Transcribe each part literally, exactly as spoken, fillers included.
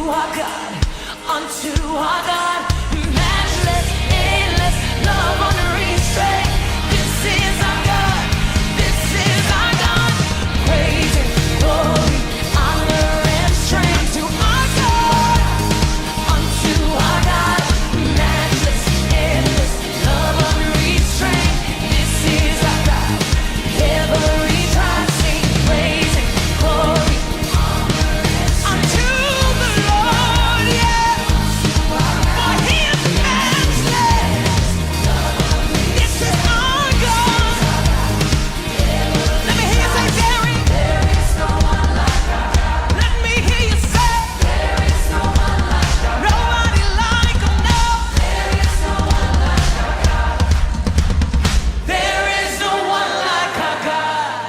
Our God, unto our God, matchless, endless love, unrestrained. This is our God, this is our God. Praise and glory, honor and strength to our God, unto our God, matchless, endless love, unrestrained. This is our God. Every tribe sing praise and glory unto the Lord, yeah. For he is matchless. This is our God. Let me hear you say, there is no one like our God. Let me hear you say, there is no one like our God. Nobody like him, no. There is no one like our God. There is no one like our God.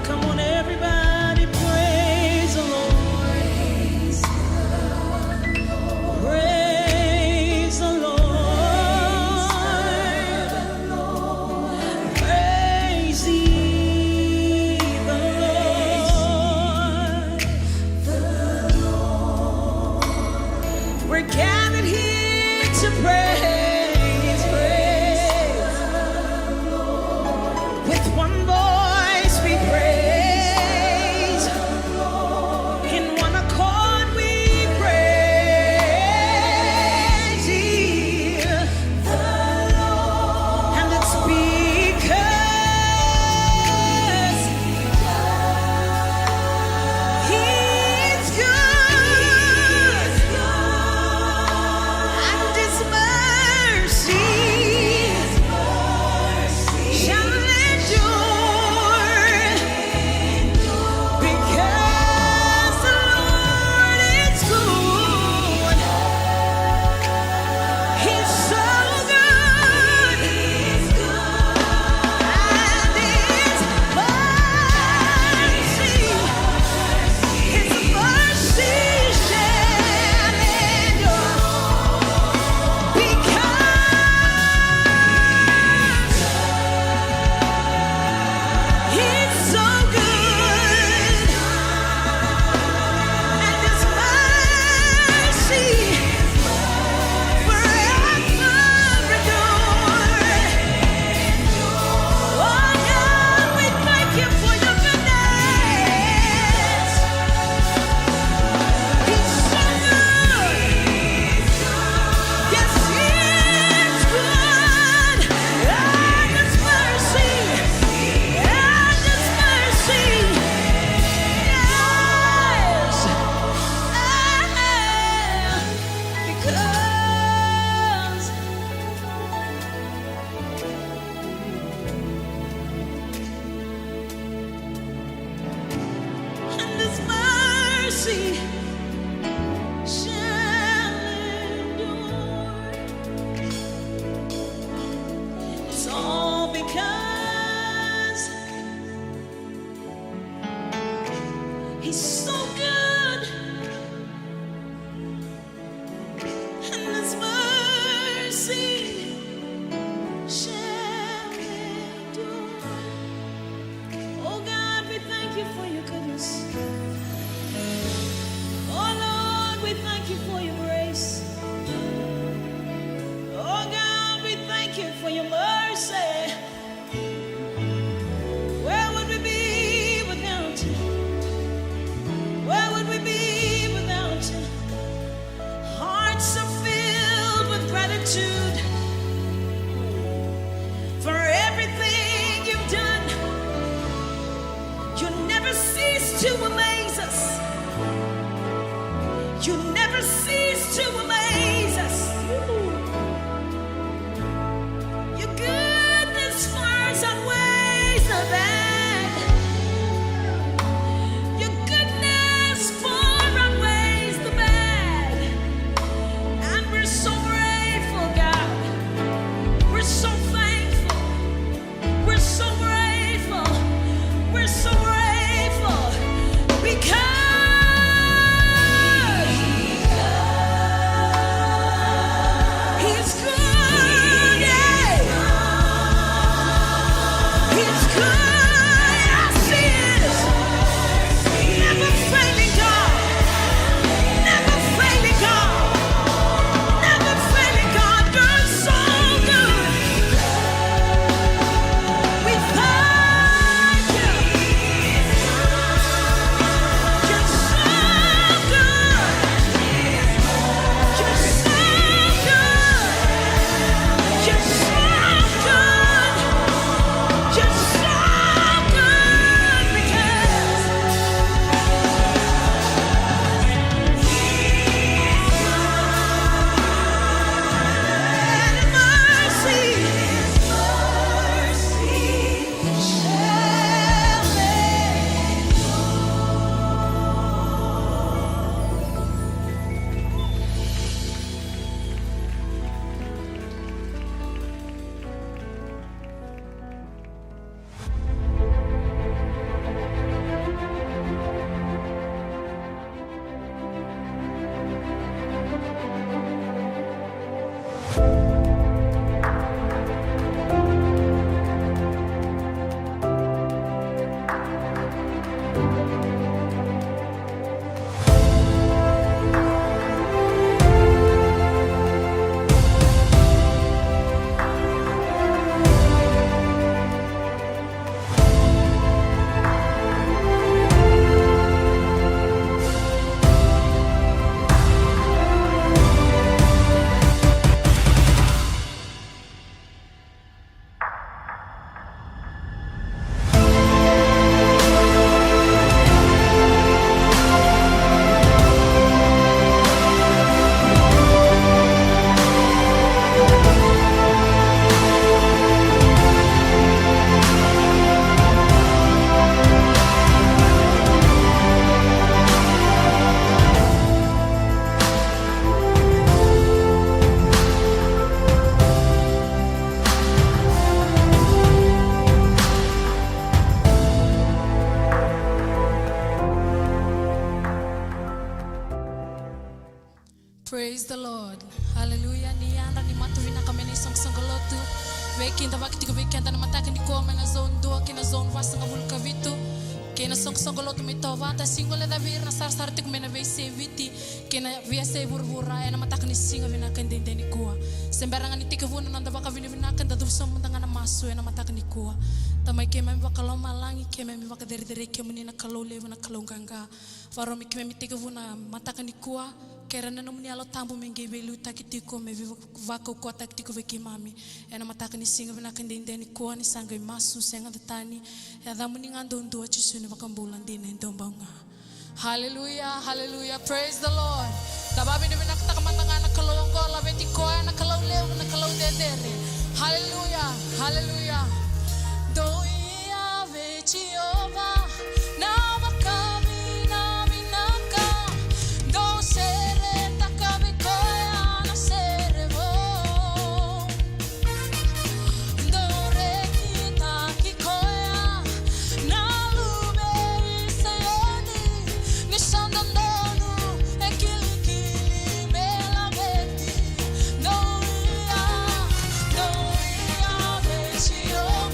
Come on, everybody, praise the Lord. Praise the Lord. Praise ye the Lord. We're gathered here to praise, praise. With one voice we praise. In one accord we praise ye the Lord. And it's because he's good. cease to amaze us. Your goodness far outweighs the bad. Your goodness far outweighs the bad. And we're so grateful, God. We're so thankful. We're so grateful. We're so grateful because He's good, yeah. He's good, yes, He is. Never failing God. Never failing God. Never failing God. You're so good. We thank you. You're so good. You're so good. You're so good. You're so good because Praise the Lord. Hallelujah. Ni yadra, ni matau vinaka mai na isoqosoqo lotu. Veikidavaki tiko vei keda na mataka nikua mai na zone dua kei na zone vasagavulu ka vitu. Kei na soqosoqo lotu mai Tovata, se gole cavi ira na sarasara tiko mai na veiyasai Viti kei na veiyasai vuravura ena mataka ni siga vinaka edaidai nikua. Se bera ga ni tekivuna na noda vakavinavinaka, da cuva sobu mada ga na masu ena mataka nikua. Tamai keimami vakalomalagi, keimami vakacerecerei kemuni na Kalou levu, na Kalou qaqa. Vakarau me keimami tekivu na mataka nikua, kerea na nomuni Yalo Tabu me qai veiliutaki tiko, me veivakaukauwataki tiko vei keimami ena mataka ni siga vinaka edaidai nikua, ni sa qai masu, sega ni tani. Yacamuni ga duadua, Jisu na iVakabula dina e dua bau ga. Hallelujah, hallelujah, praise the Lord. Da vakavinavinakataka mada ga na Kalou oqo, laveti koya na Kalou levu, na Kalou cecere. Hallelujah, hallelujah. Dou ia vei Jiova na vakavinavinaka, dou seretaka vei koya na sere vou. Dou rekitaki koya na luve i Saioni, ni sa dodonu e kilikili me laveti. Dou ia, dou ia vei Jiova.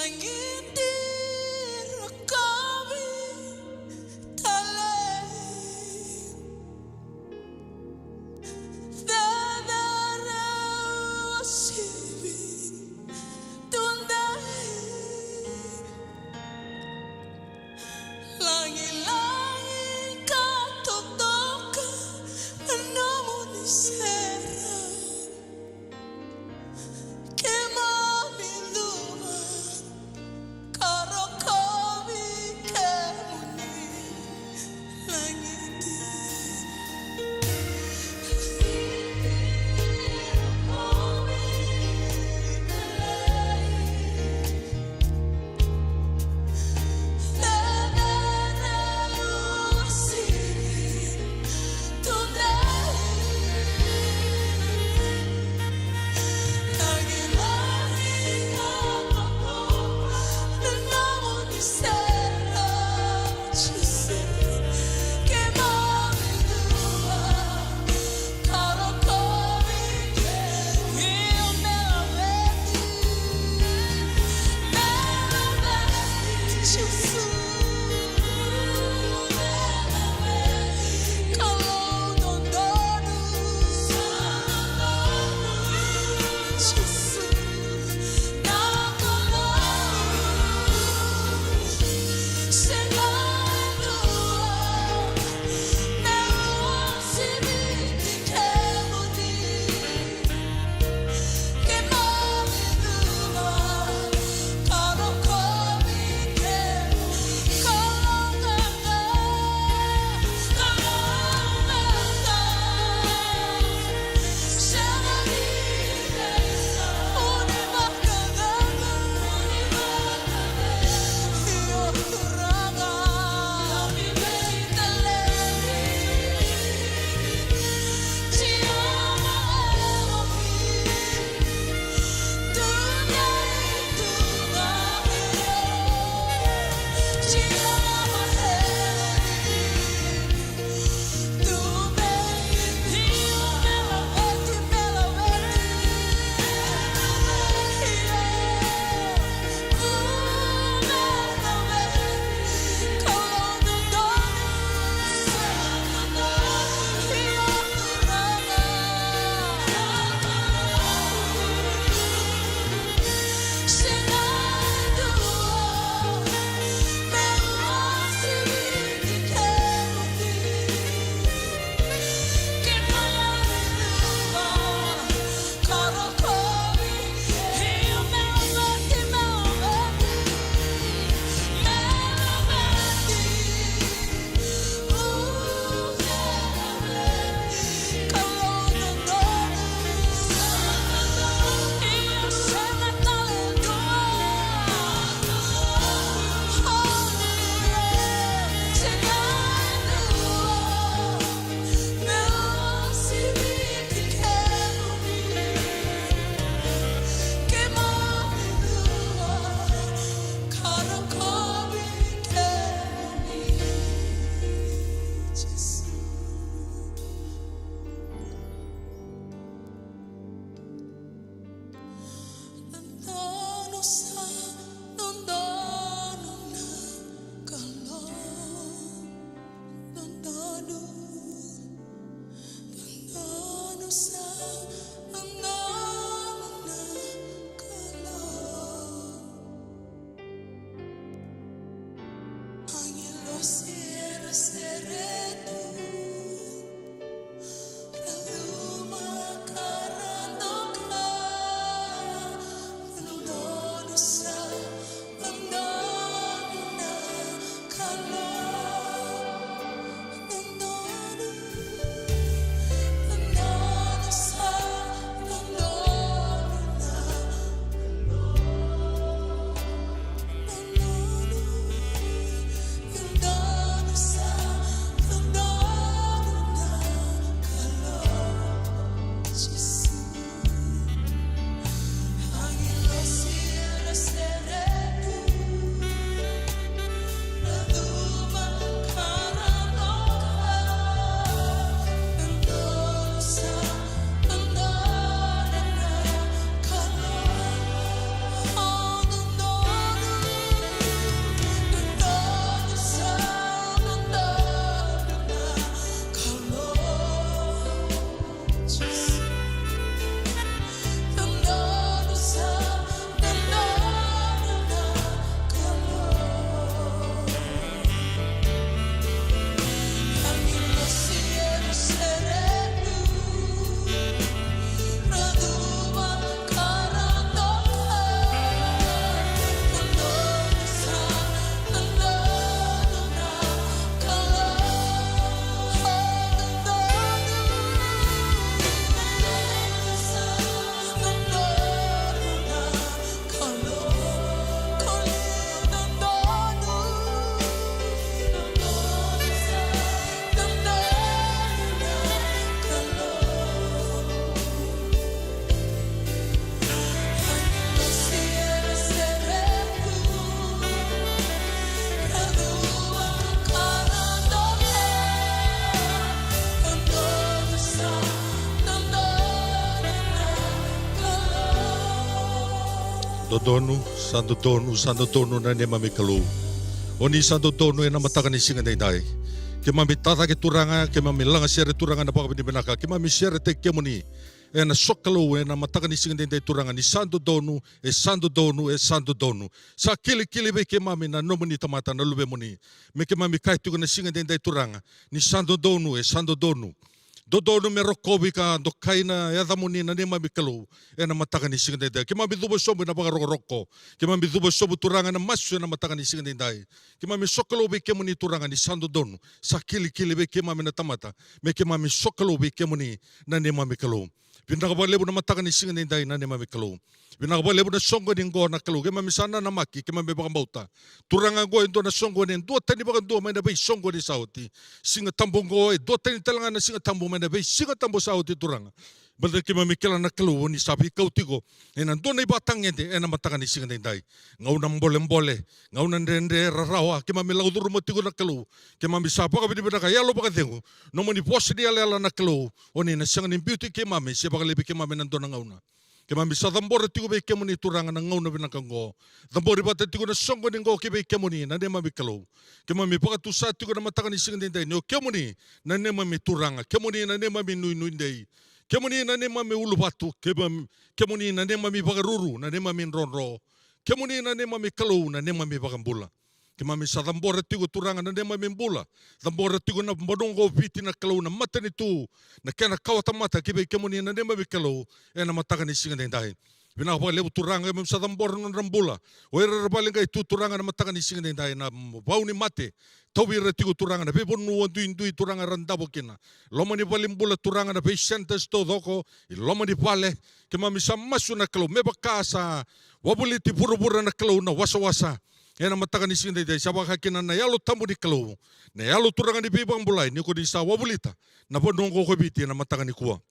Qai dira kavi talei. Cecere uasivi tudei. Lagilagi ka totoka na nomuni serau. Keimami cuva Dodonu, sa dodonu, sa dodonu na neimami Kalou. O ni sa dodonu ena mataka ni siga daidai. Keimami tacake Turaga, keimami lagasere Turaga na vakavinavinaka, keimami seretaki kemuni ena sokalou ena mataka ni siga daidai Turaga, ni sa dodonu, e sa dodonu, e sa dodonu. Sa kilikili vei keimami na nomuni tamata na luvemuni. Me keimami kaya tiko na siga daidai Turaga, ni sa dodonu, e sa dodonu. Dodonu me rokovi ka dokai na yacamuni na neimami Kalou ena mataka ni siga daidai. Keimami cuva sobu ena vakarokoroko. Keimami cuva sobu Turaga ena masu ena mataka ni siga daidai. Keimami sokalou vei kemuni Turaga ni sa dodonu. Sa kilikili vei keimami na tamata. Me keimami sokalou vei kemuni na neimami Kalou. Vinaka vakalevu na mataka ni siga daidai na neimami Kalou. Vinaka vakalevu na soqoni qo na Kalou. Keimami sa nanamaki, keimami vakabauta. Turaga qo e dua na soqoni, e duatani vakadua mai na veisoqoni sa oti. Siga Tabu qo, e duatani tale ga na Siga Tabu mai na veisiga tabu sa oti Turaga. Baleta keimami kila na Kalou, o ni sa veikau tiko ena dua na ivakatagede ena mataka ni siga daidai. Gauna bolebole, gauna dredre, rarawa, keimami lako curuma tiko na Kalou. Keimami sa vakavinavinaka, yalo vakacegu. Nomuni vosa ni yalayala na Kalou, o ni na sega ni biuti keimami, se vakalaivi keimami ena dua na gauna. Keimami sa cabora tiko vei kemuni Turaga na gauna vinaka oqo. Cabori vata tiko na soqoni oqo ki vei kemuni na neimami Kalou. Keimami vakatusa tiko na mataka ni siga daidai ni o kemuni na neimami Turaga, kemuni na neimami nuinui dei, kemuni na neimami uluvatu, kemami, kemuni na neimami vakaruru, na neimami drodro, kemuni na neimami Kalou, na neimami vakabula. Keimami sa cabora tiko Turaga na neimami bula. Cabora tiko na vanua oqo Viti na Kalou, na matanitu, na kena kawatamata ki vei kemuni na neimami Kalou ena mataka ni siga daidai. Vinaka vakalevu Turaga, keimami sa cabora na nodra bula o ira era vale qai tu Turaga na mataka ni siga daidai, na vau ni mate tauvi ira tiko Turaga na veivanua duidui Turaga era davo kina. Loma ni valenibula Turaga na vei centres taucoko, i loma ni vale. Keimami sa masu na Kalou me vaka sa wavoliti vuravura na Kalou na wasawasa. Ena mataka ni siga daidai sa vaka kina na Yalo Tabu ni Kalou, na Yalo Turaga ni veivakabulai, ni ko ni sa wavolita na vanua oqo ko Viti ena mataka nikua.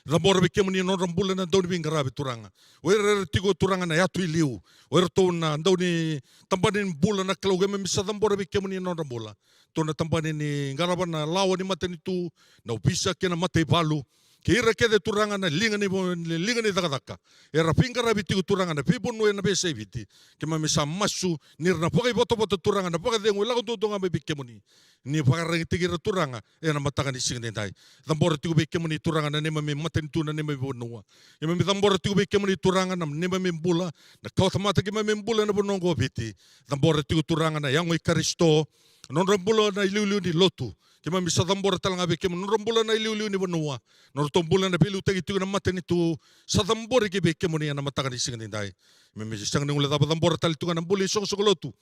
Cabora vei kemuni na nodra bula na dauniveiqaravi Turaga. O ira era tiko Turaga na yatu i liu, o iratou na dauni tabana ni bula na Kalou, keimami sa cabora vei kemuni na nodra bula. Tou na tabana ni qarava na lawa ni matanitu, na ovisa kei na mataivalu, kei ira kece Turaga na liga ni vo-, liga ni cakacaka era veiqaravi tiko Turaga na veivanua ena veiyasai Viti. Keimami sa masu ni ra na vakaivotavota Turaga na vakacegu e lako duadua ga mai vei kemuni. Ni vakararaitaki ira Turaga ena mataka ni siga daidai. Cabora tiko vei kemuni Turaga na neimami matanitu, na neimami vanua. Keimami cabora tiko vei kemuni Turaga na neimami bula, na kawatamata keimami bula ena vanua oqo Viti. Cabora tiko Turaga na yago i Karisito, na nodra bula na iliuliu ni lotu. Keimami sa cabora tale ga vei kemuni na nodra bula na iliuliu ni vanua, na nodratou bula na veiliutaki tiko na matanitu. Sa cabori ki vei kemuni ena mataka ni siga daidai. Keimami sega ni guilecava, cabora tale tiko ga na bula ni soqosoqo lotu,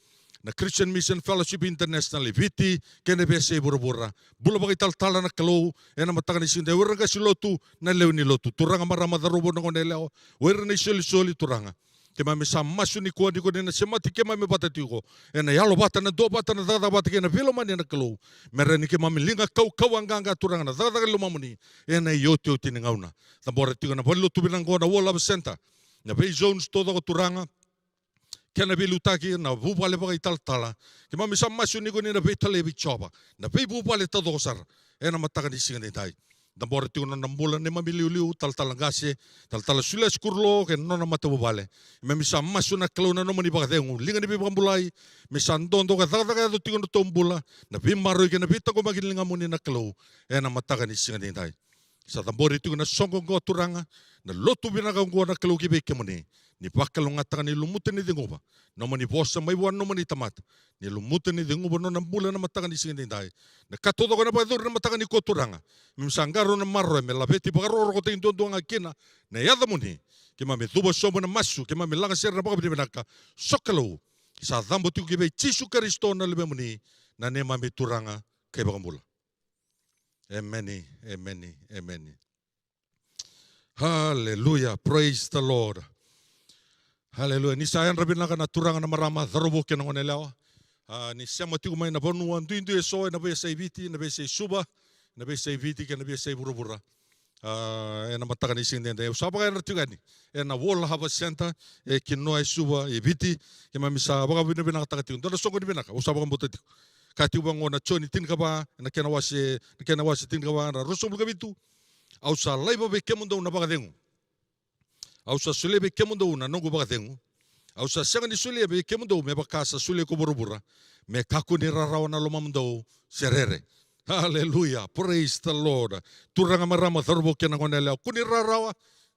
na Christian Mission Fellowship International e Viti kei na veiyasai vuravura. Bula vakaitalatala na Kalou ena mataka ni siga daidai, o ira qase lotu, na lewe ni lotu Turaga, marama, cauravou, na goneyalewa, o ira na isolisoli Turaga. Keimami sa masu nikua ni ko ni na semati keimami vata tiko ena yalo vata, na dua vata, na cakacaka vata kei na veilomani na Kalou. Me rawa ni keimami liga kaukauwa qaqa Turaga na cakacaka ni lomamuni ena iotioti ni gauna. Cabora tiko na valenilotu vinaka oqo na World Harvest Centre, na vei zones taucoko Turaga, kei na veiliutaki na vuvale vakaitalatala. Keimami sa masu ni ko ni na veitalai vei Jiova na veivuvale taucoko sara ena mataka ni siga daidai. Cabora tiko na nona bula na neimami iliuliu, talatala qase, talatala Suliasi Kurulo kei na nona matavuvale. Keimami sa masu na Kalou na nomuni vakacegu, liga ni veivakabulai, me sa dodo ka cakacaka yaco tiko na nodratou bula na veimaroroi kei na veitaqomaki ni ligamuni na Kalou ena mataka ni siga daidai. Sa cabori tiko na soqo oqo Turaga, na lotu vinaka oqo na Kalou ki vei kemuni. Ni vakalougatataka, ni lumuta, ni ceguva nomuni vosa mai vua na nomuni tamata. Ni lumuta, ni ceguva nona bula na mataka ni siga daidai. Na ka taucoko ena vakayacori na mataka nikua Turaga, keimami sa qarauna maroroya me laveti vakarokorokotaki duadua ga kina na yacamuni. Keimami cuva sobu na masu, keimami lagasere na vakavinavinaka. Sokalou sa cabo tiko ki vei Jisu Karisito na Luvemuni, na neimami Turaga kei Vakabula. Emeni, emeni, emeni. Hallelujah. Praise the Lord. Hallelujah. Ni sa yadra vinaka na turaga, na marama, cauravou kei na goneyalewa. A, ni sema tiko mai na vanua duidui eso, ena veiyasai Viti, na veiyasai Suva, na veiyasai Viti kei na veiyasai vuravura. A, ena mataka ni siga daidai au sa vakayadra tiko yani ena World Harvest Centre e Kinoya, e Suva, e Viti. Keimami sa vakavinavinakataka tiko. Dua na soqoni vinaka au sa vakabauta tiko. Ka tiko vaqo na Joni tinikava, na kena wase, na kena wase tinikava, na ruasagavulu ka vitu. Au sa laiva vei kemudou na vakacegu. Au sa solia vei kemudou na noqu vakacegu. Au sa sega ni solia vei kemudou me vaka sa solia ko vuravura. Me kakua ni rarawa na lomamudou se rere. Aleluya. Praise the Lord. Turaga, marama, cauravou kei na goneyalewa, kua ni rarawa,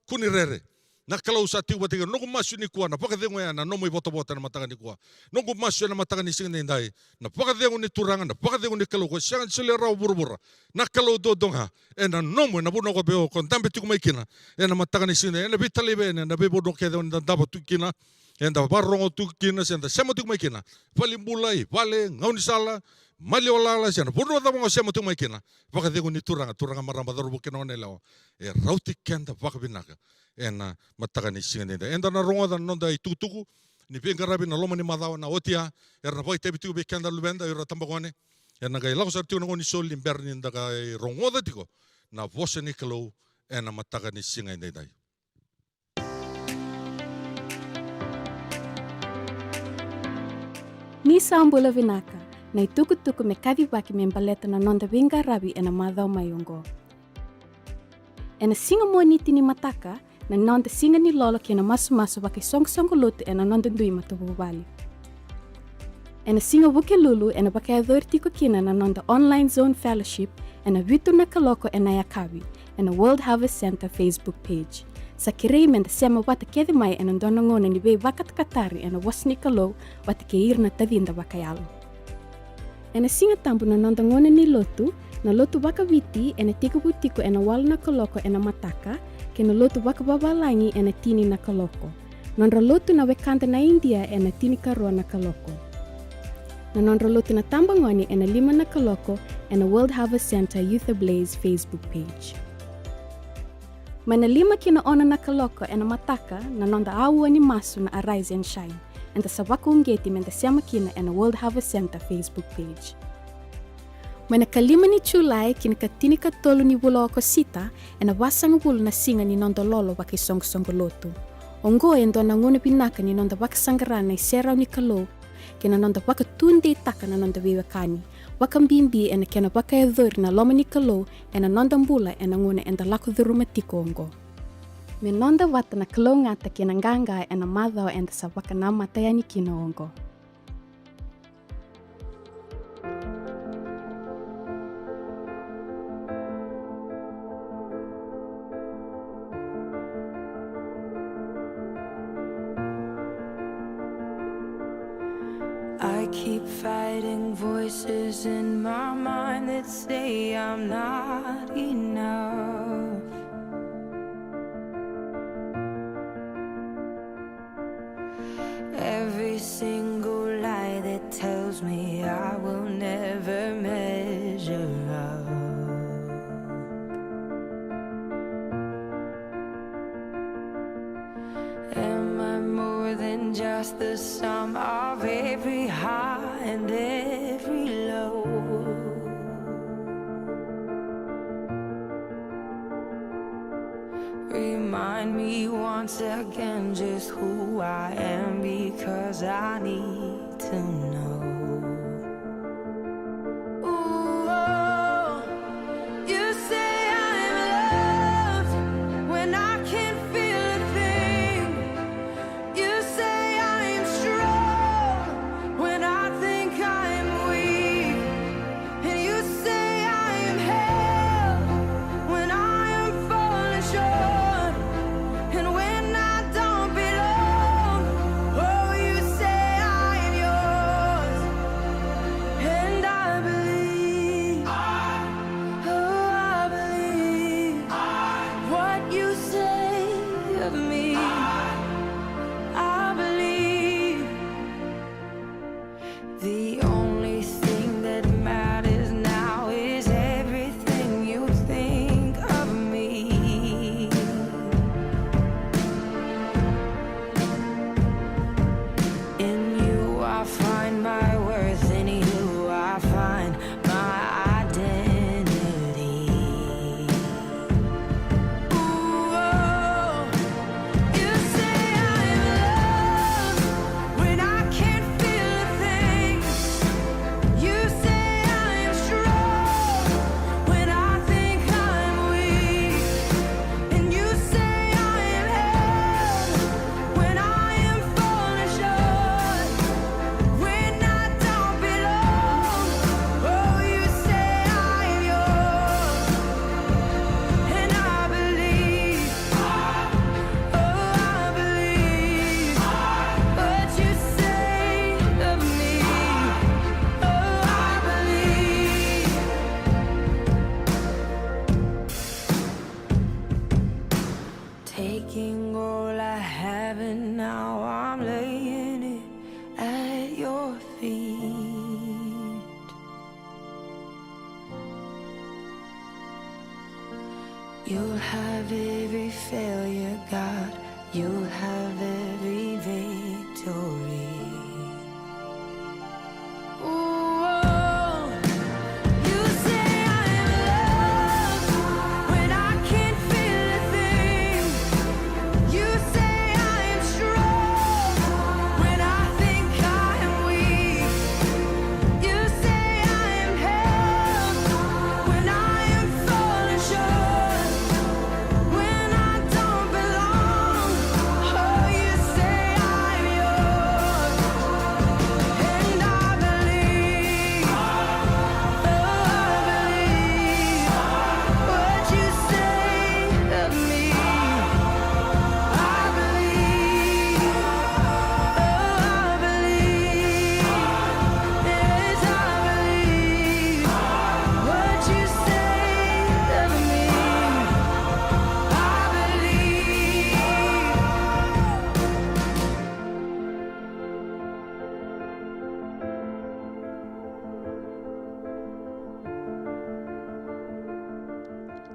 kua ni rere. Na Kalou sa tiko vata kei iko. Noqu masu nikua, na vakacegu ya na nomu ivotavota ena mataka nikua. Noqu masu ena mataka ni siga edaidai, na vakacegu ni Turaga, na vakacegu ni Kalou ko sega ni solia rawa vuravura. Na Kalou duadua ga, ena nomu, ena vanua ko vei iko, ko dabe tiko mai kina ena mataka ni siga edaidai, ena veitalaiva, ena veivanua kece o ni dadabe tu kina, eda vakarorogo tu kina, se da sema tiko mai kina, valenibula, i vale, gaunisala, maliwalala, se na vanua cava ga o sema tiko mai kina. Vakacegu ni Turaga, turaga, marama, cauravou kei na goneyalewa, e rauti keda vakavinaka ena mataka ni siga edaidai. Eda na rogoca na noda itukutuku ni veiqaravi na loma ni macawa na oti ya, era na vakaitavi tiko vei keda na luveda, o ira na tabagone. Ena qai lako sara tiko na gauna ni soli ni bera ni da qai rogoca tiko na vosa ni Kalou ena mataka ni siga edaidai. Ni sa bula vinaka, na itukutuku me kacivaki me baleta na noda veiqaravi ena macawa mai oqo. Ena siga Moniti ni mataka, na noda siga ni lolo kei na masumasu vakaisoqosoqo lotu ena noda dui matavuvale. Ena siga Vukelulu ena vakayacori tiko kina na noda online Zoom fellowship ena vitu na kaloko ena yakavi, ena World Harvest Centre Facebook page. Sa kerei meda sema vata kece mai ena dua na gauna ni veivakatakatari ena vosa ni Kalou vata kei ira na tacida vakayalo. Ena Siga Tabu na noda gauna ni lotu, na lotu vakaviti ena tekivu tiko ena walu na kaloko ena mataka, kei na lotu vakavavalagi ena tini na kaloko. Nodra lotu na wekada na Idia ena tinikarua na kaloko. Na nodra lotu na tabagone ena lima na kaloko ena World Harvest Centre Youth Ablaze Facebook page. Mai na lima ki na ono na kaloko ena mataka na noda aua ni masu na Arise and Shine. Eda sa vakauqeti meda sema kina ena World Harvest Centre Facebook page. Mai na kalima ni Julai ki na katinikatolu ni vula o Okosita, ena vasagavulu na siga ni noda lolo vakaisoqosoqo lotu. Oqo e dua na gauna vinaka ni noda vakasaqara na iserau ni Kalou kei na noda vakatudeitaka na noda veiwekani, vakabibi ena kena vakayacori na loma ni Kalou ena noda bula ena gauna eda lako curuma tiko oqo. Me noda vata na kalougata kei na qaqa ena macawa eda sa vakanamata yani kina oqo. I keep fighting voices in my mind that say I'm not enough. Every single lie that tells me I will never measure up. Am I more than just the sum of every high and every low? Remind me once again just who I am, because I need to know. Ooh, oh, you say I'm loved when I can't feel a thing. You say I'm strong when I think I'm weak. And you say I am held when I am falling short. And when I don't belong, oh, you say I am yours.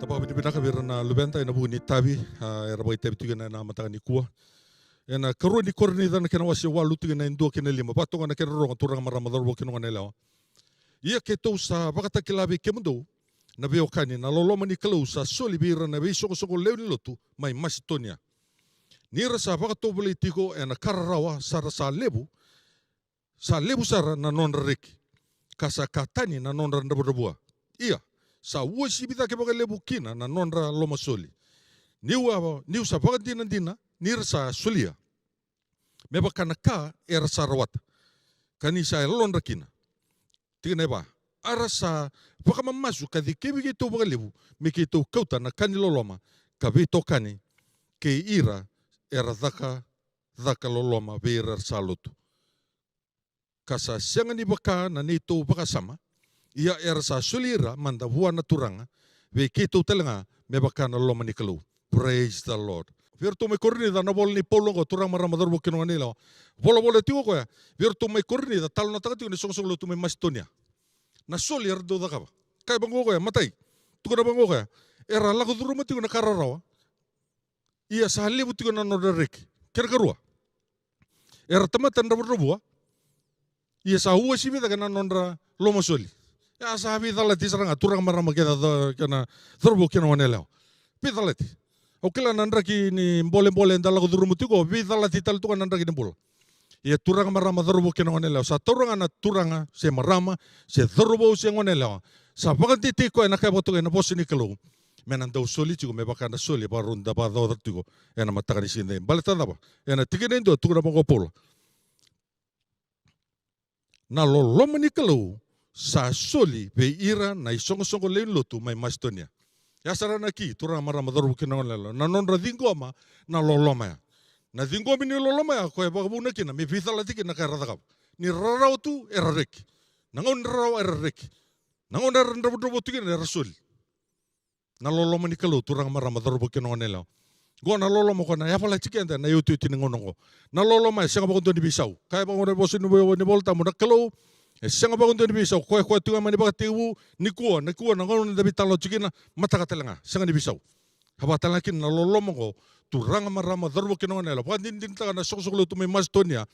Tabaka vinavinaka vei ira na luveda ena vuku ni itavi, a, era vakaitavi tiko ena mataka nikua. Ena karua ni Korinica na kena wase walu, tikina e dua ki na lima. Vaka toka na kena rorogo, turaga, marama, cauravou kei na goneyalewa. Ia keitou sa vakatakila vei kemudou na veiwekani na loloma ni Kalou sa soli vei ira na veisoqosoqo lewe ni lotu mai Masitonia. Ni ra sa vakatovolei tiko ena ka rarawa, sa ra sa levu, sa levu sara na nodra reki, ka sa ka tani na nodra dravudravua. Ia, sa uasivi cake vakalevu kina na nodra lomasoli. Niu a, niu sa vakadinadina ni ra sa solia me vaka na ka era sa rawata, ka ni sa yalodra kina. Tikina e va. A ra sa vakamamasu ka cikevi keitou vakalevu me keitou kauta na ka ni loloma ka veitokani kei ira era caka, caka loloma vei ira era sa lotu. Ka sa sega ni vaka na neitou vakasama, ia era sa soli ira mada vua na Turaga, vei keitou tale ga me vaka na loma ni Kalou. Praise the Lord. Vei iratou mai Korinica, na vola nei Paula oqo, turaga, marama, cauravou kei na goneyalewa. Volavola tiko o koya vei iratou mai Korinica, talanoataka tiko na isoqosoqo lotu mai Masitonia. Na soli era dau cakava. Kaya vaqo o koya, matai, tukuna vaqo o koya, era lako curuma tiko na ka rarawa, ia sa levu tiko na nodra reki. Kena karua, era tamata dravudravua, ia sa uasivi cake na nodra lomasoli. Ia sa veicalati sara ga, turaga, marama, kei na ca-, kei na cauravou kei na goneyalewa. Veicalati. Au kila na draki ni bolebole eda lako curuma tiko, veicalati tale tu ga na draki ni bula. Ia turaga, marama, cauravou kei na goneyalewa, sa taura ga na turaga se marama, se cauravou se goneyalewa, sa vakatetei koya na ka e vakatokai na vosa ni Kalou, me na dau soli tiko me vaka na soli e vakarau da vakacavacava tiko ena mataka ni siga edai. Baleta cava? Ena tikina e dua, tukuna vaqo o Paula, na loloma ni Kalou sa soli vei ira na isoqosoqo lewe ni lotu mai Masitonia. Ya sara na ki, turaga, marama, cauravou kei na goneyalewa, na nodra ciqoma na loloma ya. Na ciqomi ni loloma ya, koya e vakavuna kina me veicalati kina na ka era cakava. Ni rarawa tu, era reki. Na gauna ni rarawa, era reki. Na gauna era dravudravua tu kina, era soli. Na loloma ni Kalou, turaga, marama, cauravou kei na goneyalewa. Qo na loloma qo na yavalati keda ena iotioti ni gauna qo. Na loloma e sega vakadua ni veisau. Kaya vaqo na vosa ni vo-, ni Vola Tabu, na Kalou e sega vakadua ni veisau. Koya, koya tu ga mai na ivakatekivu, nikua, nikua, na gauna eda veitalanoa tiko kina, mataka tale ga, sega ni veisau. Ka vaka tale ga kina na loloma qo, turaga, marama, cauravou kei na goneyalewa. Vakadinadinataka na isoqosoqo lotu mai Masitonia.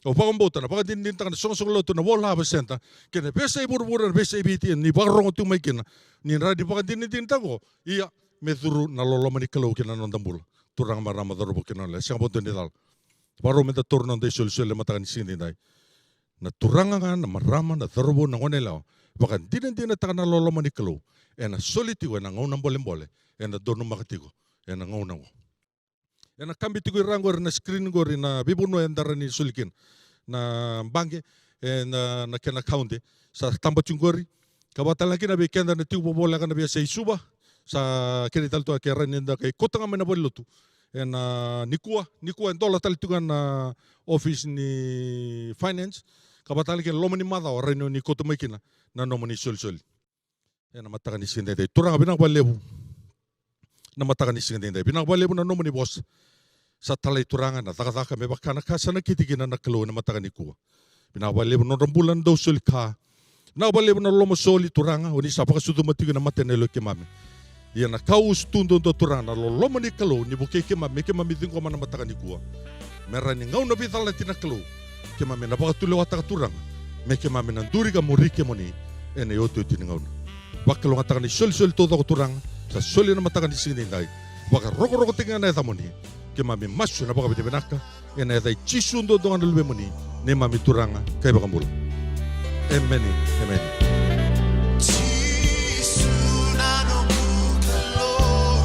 Au vakabauta na vakadinadinataka na isoqosoqo lotu na World Harvest Centre kei na veiyasai vuravura, na veiyasai Viti, ni vakarorogo tu mai kina. Ni rawa ni vakadinadinataka qo, ia, me curu na loloma ni Kalou ki na noda bula. Turaga, marama, cauravou kei na goneyalewa, sega vakadua ni cala. Vakarau meda taura na noda isolisoli ena mataka ni siga edaidai. Na turaga ga, na marama, na cauravou, na goneyalewa, vakadinadinataka na loloma ni Kalou ena soli tiko ena gauna bolebole eda donumaka tiko ena gauna qo. Ena kabi tiko i ra qori na screen qori na veivanua eda rawa ni soli kina na baqe, e, na, na kena kaunde. Sa taba tiko qori. Ka vaka tale ga kina vei keda na tiko voleka na veiyasai Suva, sa kerei tale tu ga ke rawa ni da qai kauta ga mai na valenilotu ena nikua, nikua e dola tale tiko ga na office ni finance. Ka vaka tale ga kina loma ni macawa rawa ni o ni kauta mai kina na nomuni isolisoli. Ena mataka ni siga edaidai, turaga, vinaka vakalevu. Na mataka ni siga edaidai, vinaka vakalevu na nomuni vosa. Sa talai, turaga, na cakacaka me vaka na ka sa nakiti kina na Kalou ena mataka nikua. Vinaka vakalevu na nodra bula na dau soli ka. Vinaka vakalevu na lomasoli, turaga, o ni sa vakasucuma tiko ena mata ni yaloi keimami. Ia na ka usutu duadua, turaga, na loloma ni Kalou ni vukei keimami, me keimami ciqoma na mataka nikua. Me rawa ni gauna veicalati na Kalou, keimami na vakatulewataka, turaga, me keimami na duri ka muri kemuni ena iotioti ni gauna. Vakalougatataka na isolisoli taucoko, turaga, sa soli ena mataka ni siga edaidai. Vakarokorokotaki ga na yacamuni. Keimami masu ena vakavinavinaka ena yaca i Jisu duadua ga na Luvemuni, neimami Turaga ka iVakabula. Emeni, emeni. Jisu na noqu Kalou.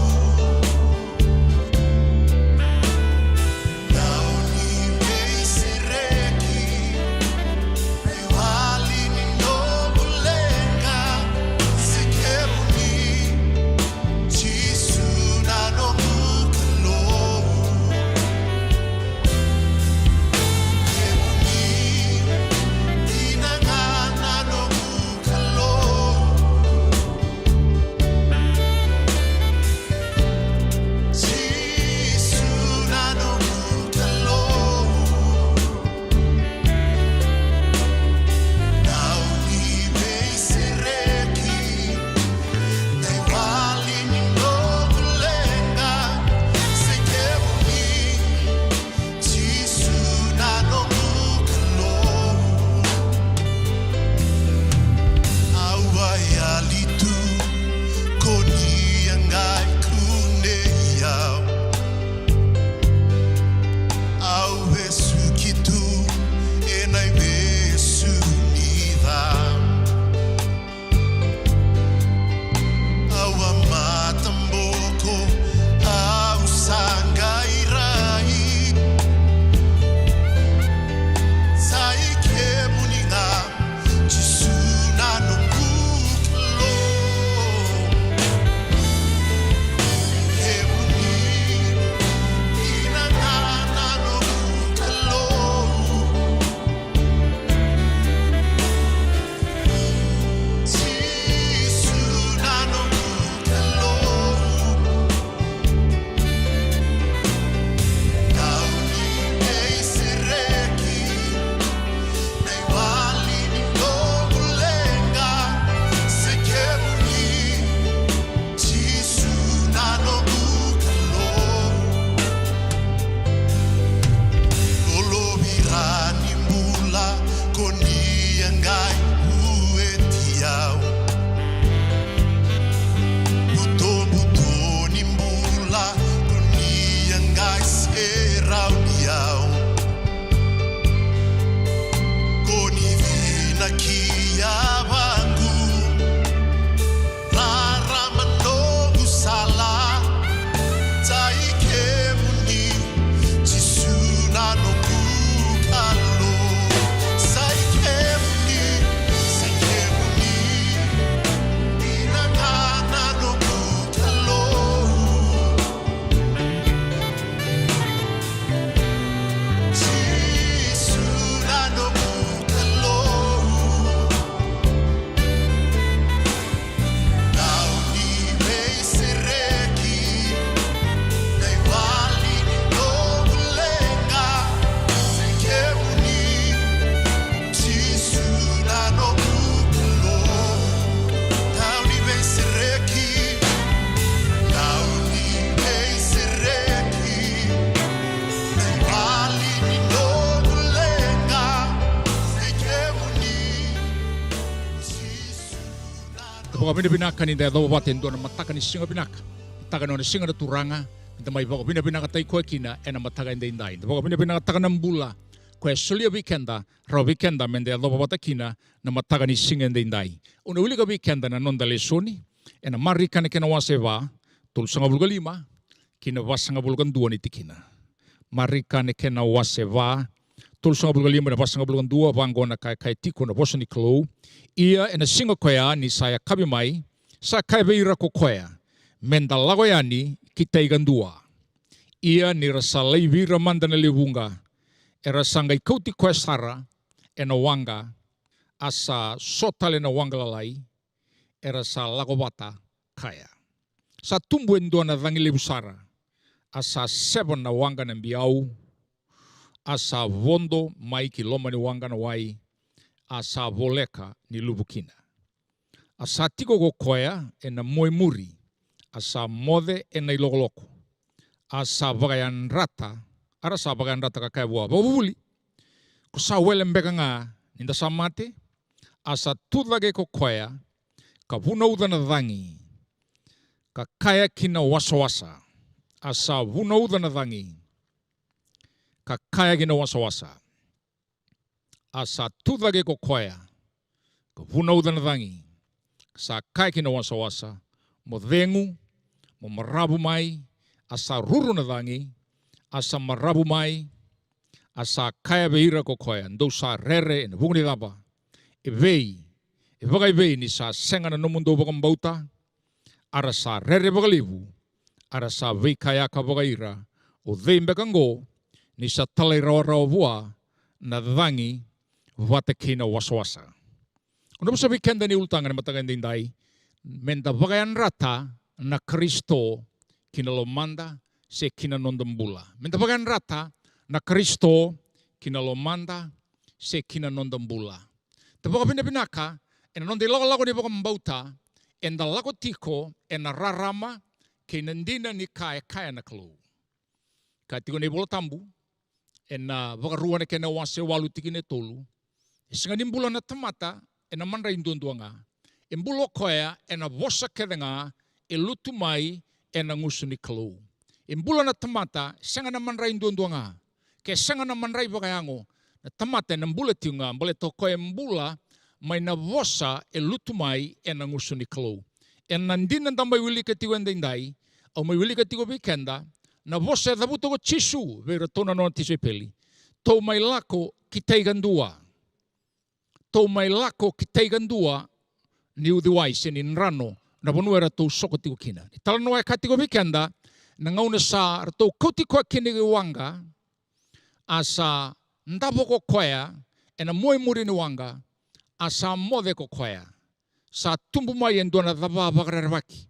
Vakavinavinaka ni da yacova vata e dua na mataka ni siga vinaka. Mataka ni nona siga na Turaga, da mai vakavinavinakataki koya kina ena mataka edaidai. Da vakavinavinakataka na bula koya e solia vei keda, rawa vei keda meda yacova vata kina na mataka ni siga edaidai. Au na wilika vei keda na noda lesoni ena Marika na kena wase va, tolusagavulu ka lima ki na vasagavulu ka dua ni tikina. Marika na kena wase va, tolusagavulu ka lima na vasagavulu ka dua, vaqo na ka e kaya tiko na vosa ni Kalou. Ia ena siga koya ni sa yakavi mai, sa kaya vei ira ko koya, meda lako yani ki tai kadua. Ia ni ra sa laivi ira mada na lewe vuqa, era sa qai kauti koya sara ena waqa, a sa so tale na waqa lalai, era sa lako vata kaya. Sa tubu e dua na cagi levu sara, a sa seva na waqa na biau, a sa vodo mai ki loma ni waqa na wai, a sa voleka ni luvu kina. A sa tiko ko koya ena mua i muri, a sa moce ena ilokoloko, a sa vakayadrata, a ra sa vakayadrata ka kaya vua, vakavuvuli, ko sa wele beka ga ni da sa mate? A sa tucake ko koya ka vunauca na cagi, ka kaya ki na wasawasa, a sa vunauca na cagi, ka kaya ki na wasawasa, a sa tucake ko koya ka vunauca na cagi, sa kaya ki na wasawasa, mo cegu, mo maravu mai. A sa ruru na cagi, a sa maravu mai. A sa kaya vei ira ko koya, dou sa rere ena vuku ni cava? E vei, e vakaevei ni sa sega na nomudou vakabauta? A ra sa rere vakalevu, a ra sa veikayaka vakaira, o cei beka oqo ni sa talairawarawa vua na cagi vata kei na wasawasa? Au na vosa vei keda ni ulutaga ni mataka edaidai, meda vakayadrata na Karisito ki na lomada se ki na noda bula. Meda vakayadrata na Karisito ki na lomada se ki na noda bula. Da vakavinavinaka ena noda ilakolako ni vakabauta, eda lako tiko ena rarama kei na dina ni ka e kaya na Kalou. Ka tiko na iVola Tabu ena Vakarua na kena wase walu tikina e tolu, e sega ni bula na tamata ena madrai duadua ga. E bula o koya ena vosa kece ga e lutu mai ena gusu ni Kalou. E bula na tamata, sega na madrai duadua ga. Ke sega na madrai vakayago, na tamata ena bula tiko ga baleta o koya e bula mai na vosa e lutu mai ena gusu ni Kalou. Ena dina da mai wilika tiko edaidai, au mai wilika tiko vei keda na vosa e cavuta ko Jisu vei iratou na nona tisaipeli: Tou mai lako ki tai kadua. Tou mai lako ki tai kadua ni uciwai se ni drano, na vanua eratou soko tiko kina. Ni talanoa e ka tiko vei keda na gauna sa ratou kauti koya kina ki waqa, a sa davo ko koya ena mua i muri ni waqa, a sa moce ko koya. Sa tubu mai e dua na cava vakarerevaki,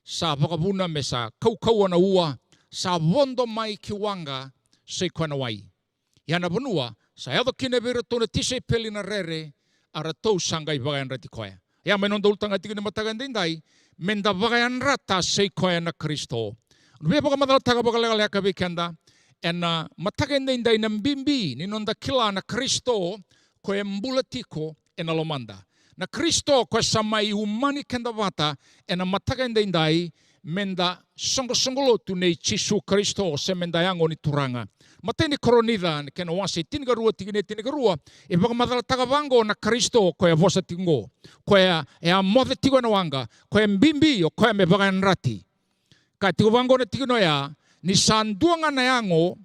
sa vakavuna me sa kaukauwa na ua, sa vodo mai ki waqa, sa i koya na wai. Ia na vanua sa yaco kina vei iratou na tisaipeli na rere, a ratou sa qai vakayadrati koya. Ia mai noda ulutaga tiko ni mataka edaidai, meda vakayadrata sa i koya na Karisito. Au via vakamacalataka vakalekaleka vei keda ena mataka edaidai na bibi ni noda kila na Karisito koya e bula tiko ena lomada. Na Karisito koya sa mai umani keda vata ena mataka edaidai, meda soqosoqo lotu nei Jisu Karisito se meda yago ni Turaga. Matai ni Koronica na kena wase tinikarua tikina e tinikarua, e vakamacalataka vaqo na Karisito koya e vosa tiko oqo, koya e a moce tiko ena waqa, koya e bibi o koya me vakayadrati. Ka tiko vaqo na tikina oya, ni sa dua ga na yago,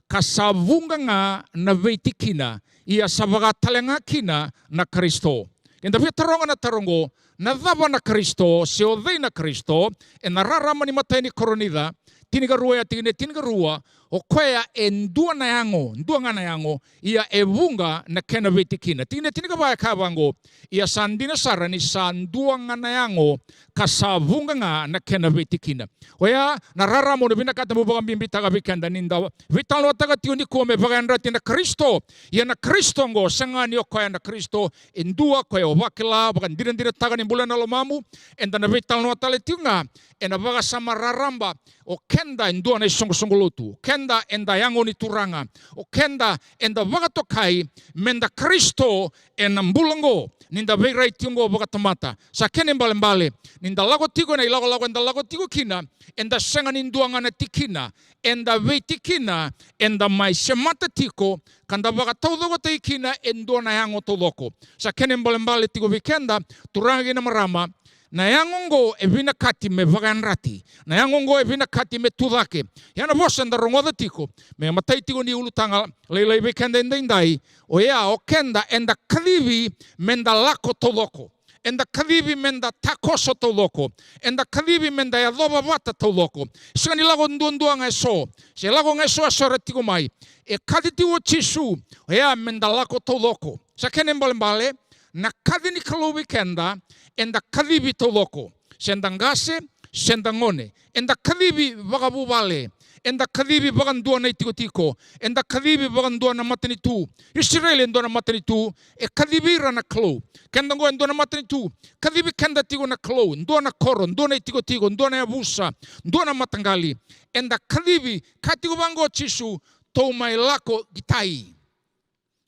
ka sa vuqa ga na veitikina, ia sa vaka tale ga kina na Karisito. Eda via taroga na taro oqo, na cava na Karisito, se o cei na Karisito? Ena rarama ni matai ni Koronica tinikarua, ya tikina e tinikarua, o koya e dua na yago, dua ga na yago, ia e vuqa na kena veitikina. Tikina e tinikava e kaya vaqo: Ia sa dina sara ni sa dua ga na yago, ka sa vuqa ga na kena veitikina. Oya na rarama au na vinakata meu vakabibitaka vei keda ni da veitalanoataka tiko nikua me vakayadrati na Karisito. Ia na Karisito oqo, sega ni o koya na Karisito e dua koya o vakila, vakadinadinataka ni bula ena lomamu. Eda na veitalanoa tale tiko ga ena vakasama raraba, o keda e dua na isoqosoqo lotu, o keda keda eda yago ni Turaga. O keda eda vakatokai meda Karisito ena bula oqo, ni da veirai tiko oqo vakatamata. Sa kena ibalebale, ni da lako tiko ena ilakolako eda lako tiko kina, eda sega ni dua ga na tikina, eda veitikina, eda mai semata tiko, ka da vakataucokotaki kina e dua na yago taucoko. Sa kena ibalebale tiko vei keda, turaga kei na marama, na yago oqo e vinakati me vakayadrati. Na yago oqo e vinakati me tucake. Ia na vosa eda rogoca tiko, me matai tiko ni ulutaga lailai vei keda edaidai, oya o keda eda kacivi meda lako taucoko. Eda kacivi meda takoso taucoko. Eda kacivi meda yacova vata taucoko. Sega ni lako duadua ga eso, se lako ga eso, eso era tiko mai. E kaci tiko o Jisu, oya meda lako taucoko. Sa kena ibalebale, na kaci ni Kalou vei keda, eda kacivi taucoko. Se da qase, se da gone. Eda kacivi vakavuvale. Eda kacivi vakadua na itikotiko. Eda kacivi vakadua na matanitu. Isireli e dua na matanitu e kacivi ira na Kalou. Keda oqo e dua na matanitu, kacivi keda tiko na Kalou. Dua na koro, dua na itikotiko, dua na yavusa, dua na mataqali. Eda kacivi, kaya tiko vaqo o Jisu, tou mai lako ki tai.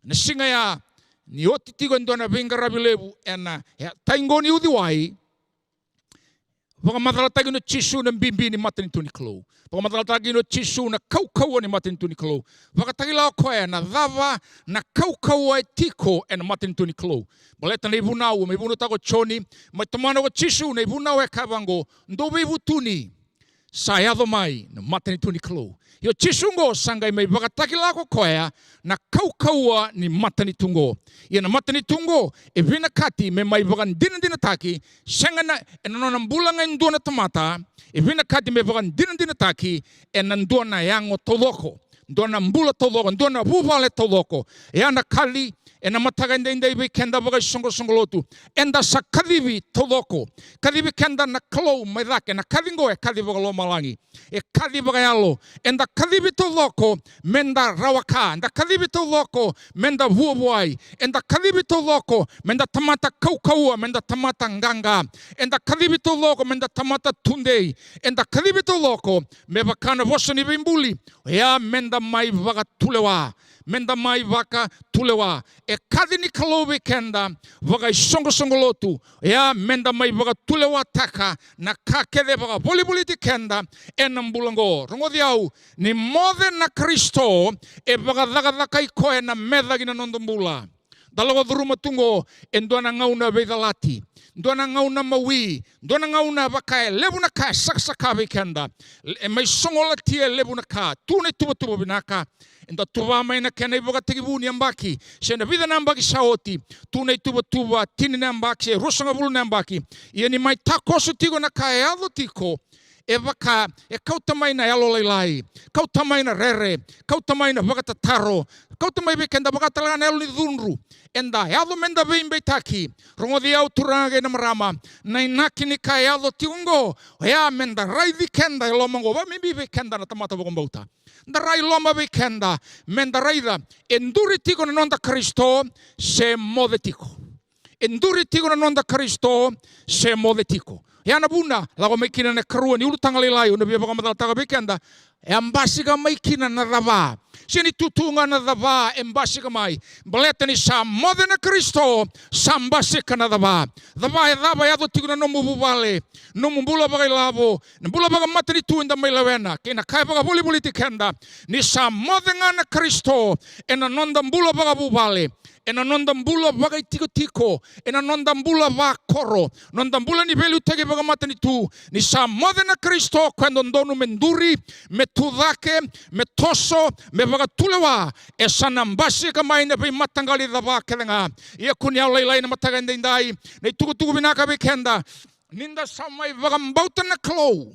Na siga ya, ni oti tiko e dua na veiqaravi levu ena, e, tai qo ni uciwai, vakamacalataki kina o Jisu na bibi ni matanitu ni Kalou. Vakamacalataki kina o Jisu na kaukauwa ni matanitu ni Kalou. Vakatakila o koya na cava na kaukauwa e tiko ena matanitu ni Kalou. Baleta na ivunau, mai vunautaka o Joni, mai tomana o Jisu na ivunau e kaya vaqo, dou veivutuni. Sa yaco mai na matanitu ni Kalou. Ia o Jisu oqo sa qai mai vakatakila ko koya na kaukauwa ni matanitu oqo. Ia na matanitu oqo e vinakati me mai vakadinadinataki, sega na, ena nona bula ga e dua na tamata, e vinakati me vakadinadinataki ena dua na yago taucoko. Dua na bula taucoko, dua na vuvale taucoko. Ia na kaci ena mataka edaidai vei keda vakaisoqosoqo lotu. Eda sa kacivi taucoko. Kacivi keda na Kalou mai cake, na kaci oqo e kaci vakalomalagi. E kaci vakayalo. Eda kacivi taucoko meda rawa ka. Eda kacivi taucoko meda vuavuai. Eda kacivi taucoko meda tamata kaukauwa, meda tamata qaqa. Eda kacivi taucoko meda tamata tudei. Eda kacivi taucoko me vaka na vosa ni veibuli. Oya meda mai vakatulewa. Meda mai vakatulewa. E kaci ni Kalou vei keda vakaisoqosoqo lotu. Oya meda mai vakatulewataka na ka kece e vakavolivoliti keda ena bula oqo. Rogoci au, ni moce na Karisito, e vakacakacakai koya na meca ki na noda bula. Da lako curuma tu oqo e dua na gauna veicalati, dua na gauna mawi, dua na gauna vaka e levu na ka e sakasaka vei keda. E mai sogolatia e levu na ka, tu na ituvatuva vinaka. Eda tuva mai na kena ivakatekivu ni yabaki, se na vica na yabaki sa oti, tu na ituvatuva, tini na yabaki se ruasagavulu na yabaki. Ia ni mai takoso tiko na ka e yaco tiko, e vaka e kauta mai na yalolailai, kauta mai na rere, kauta mai na vakatataro, kauta mai vei keda vaka tale ga na yalo ni cudru. Eda yaco meda veibeitaki. Rogoci au turaga kei na marama, na inaki ni ka e yaco tiko oqo, oya meda raici keda e loma oqo, vakabibi vei keda na tamata vakabauta. Da rai loma vei keda, meda raica, e duri tiko na noda Karisito, se moce tiko. E duri tiko na noda Karisito, se moce tiko. Ia na vuna, lako mai kina na ikarua ni ulutaga lailai, au na via vakamacalataka vei keda, e a basika mai kina na cava. Sega ni tu tu ga na cava e basika mai. Baleta ni sa moce na Karisito, sa basika na cava. Cava e cava e yaco tiko na nomu vuvale, nomu bula vakailavo, na bula vakamatanitu eda mai lewena, kei na ka e vakavolivoliti keda. Ni sa moce ga na Karisito ena noda bula vakavuvale, ena noda bula vakaitikotiko, ena noda bula vakoro, noda bula ni veiliutaki vakamatanitu. Ni sa moce na Karisito, koya e dodonu me duri, me tucake, me toso, me vakatulewa. E sa na basika mai na veimataqali cava kece ga. Ia kua ni yalolailai na mataka edaidai, na itukutuku vinaka vei keda. Ni da sa mai vakabauta na Kalou,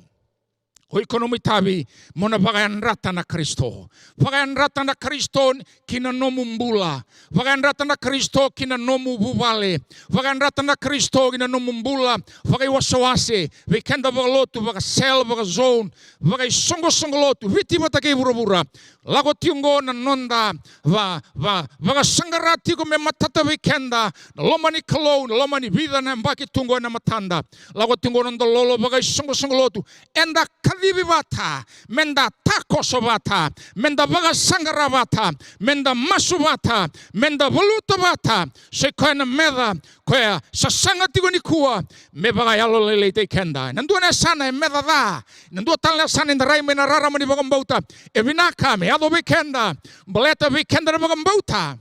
o iko nomu itavi mo na vakayadrata na Karisito. Vakayadrata na Karisito ki na nomu bula. Vakayadrata na Karisito ki na nomu vuvale. Vakayadrata na Karisito ki na nomu bula vakaiwasewase. Vei keda vakalotu, vaka cell, vaka zone, vakaisoqosoqo lotu, Viti vata kei vuravura. Lako tiko oqo na noda va, va, vakasaqara tiko me matata vei keda na loma ni Kalou, na loma ni vica na yabaki tu oqo ena matada. Lako tiko oqo na noda lolo vakaisoqosoqo lotu. Eda civi vata, meda takoso vata, meda vakasaqara vata, meda masu vata, meda valuta vata. Sa i koya na meca koya sa saga tiko nikua me vakayalolailaitaki keda. Na dua na yasana e meca ca, na dua tale na yasana eda rai mai na rarama ni vakabauta. E vinaka me yaco vei keda, baleta vei keda na vakabauta.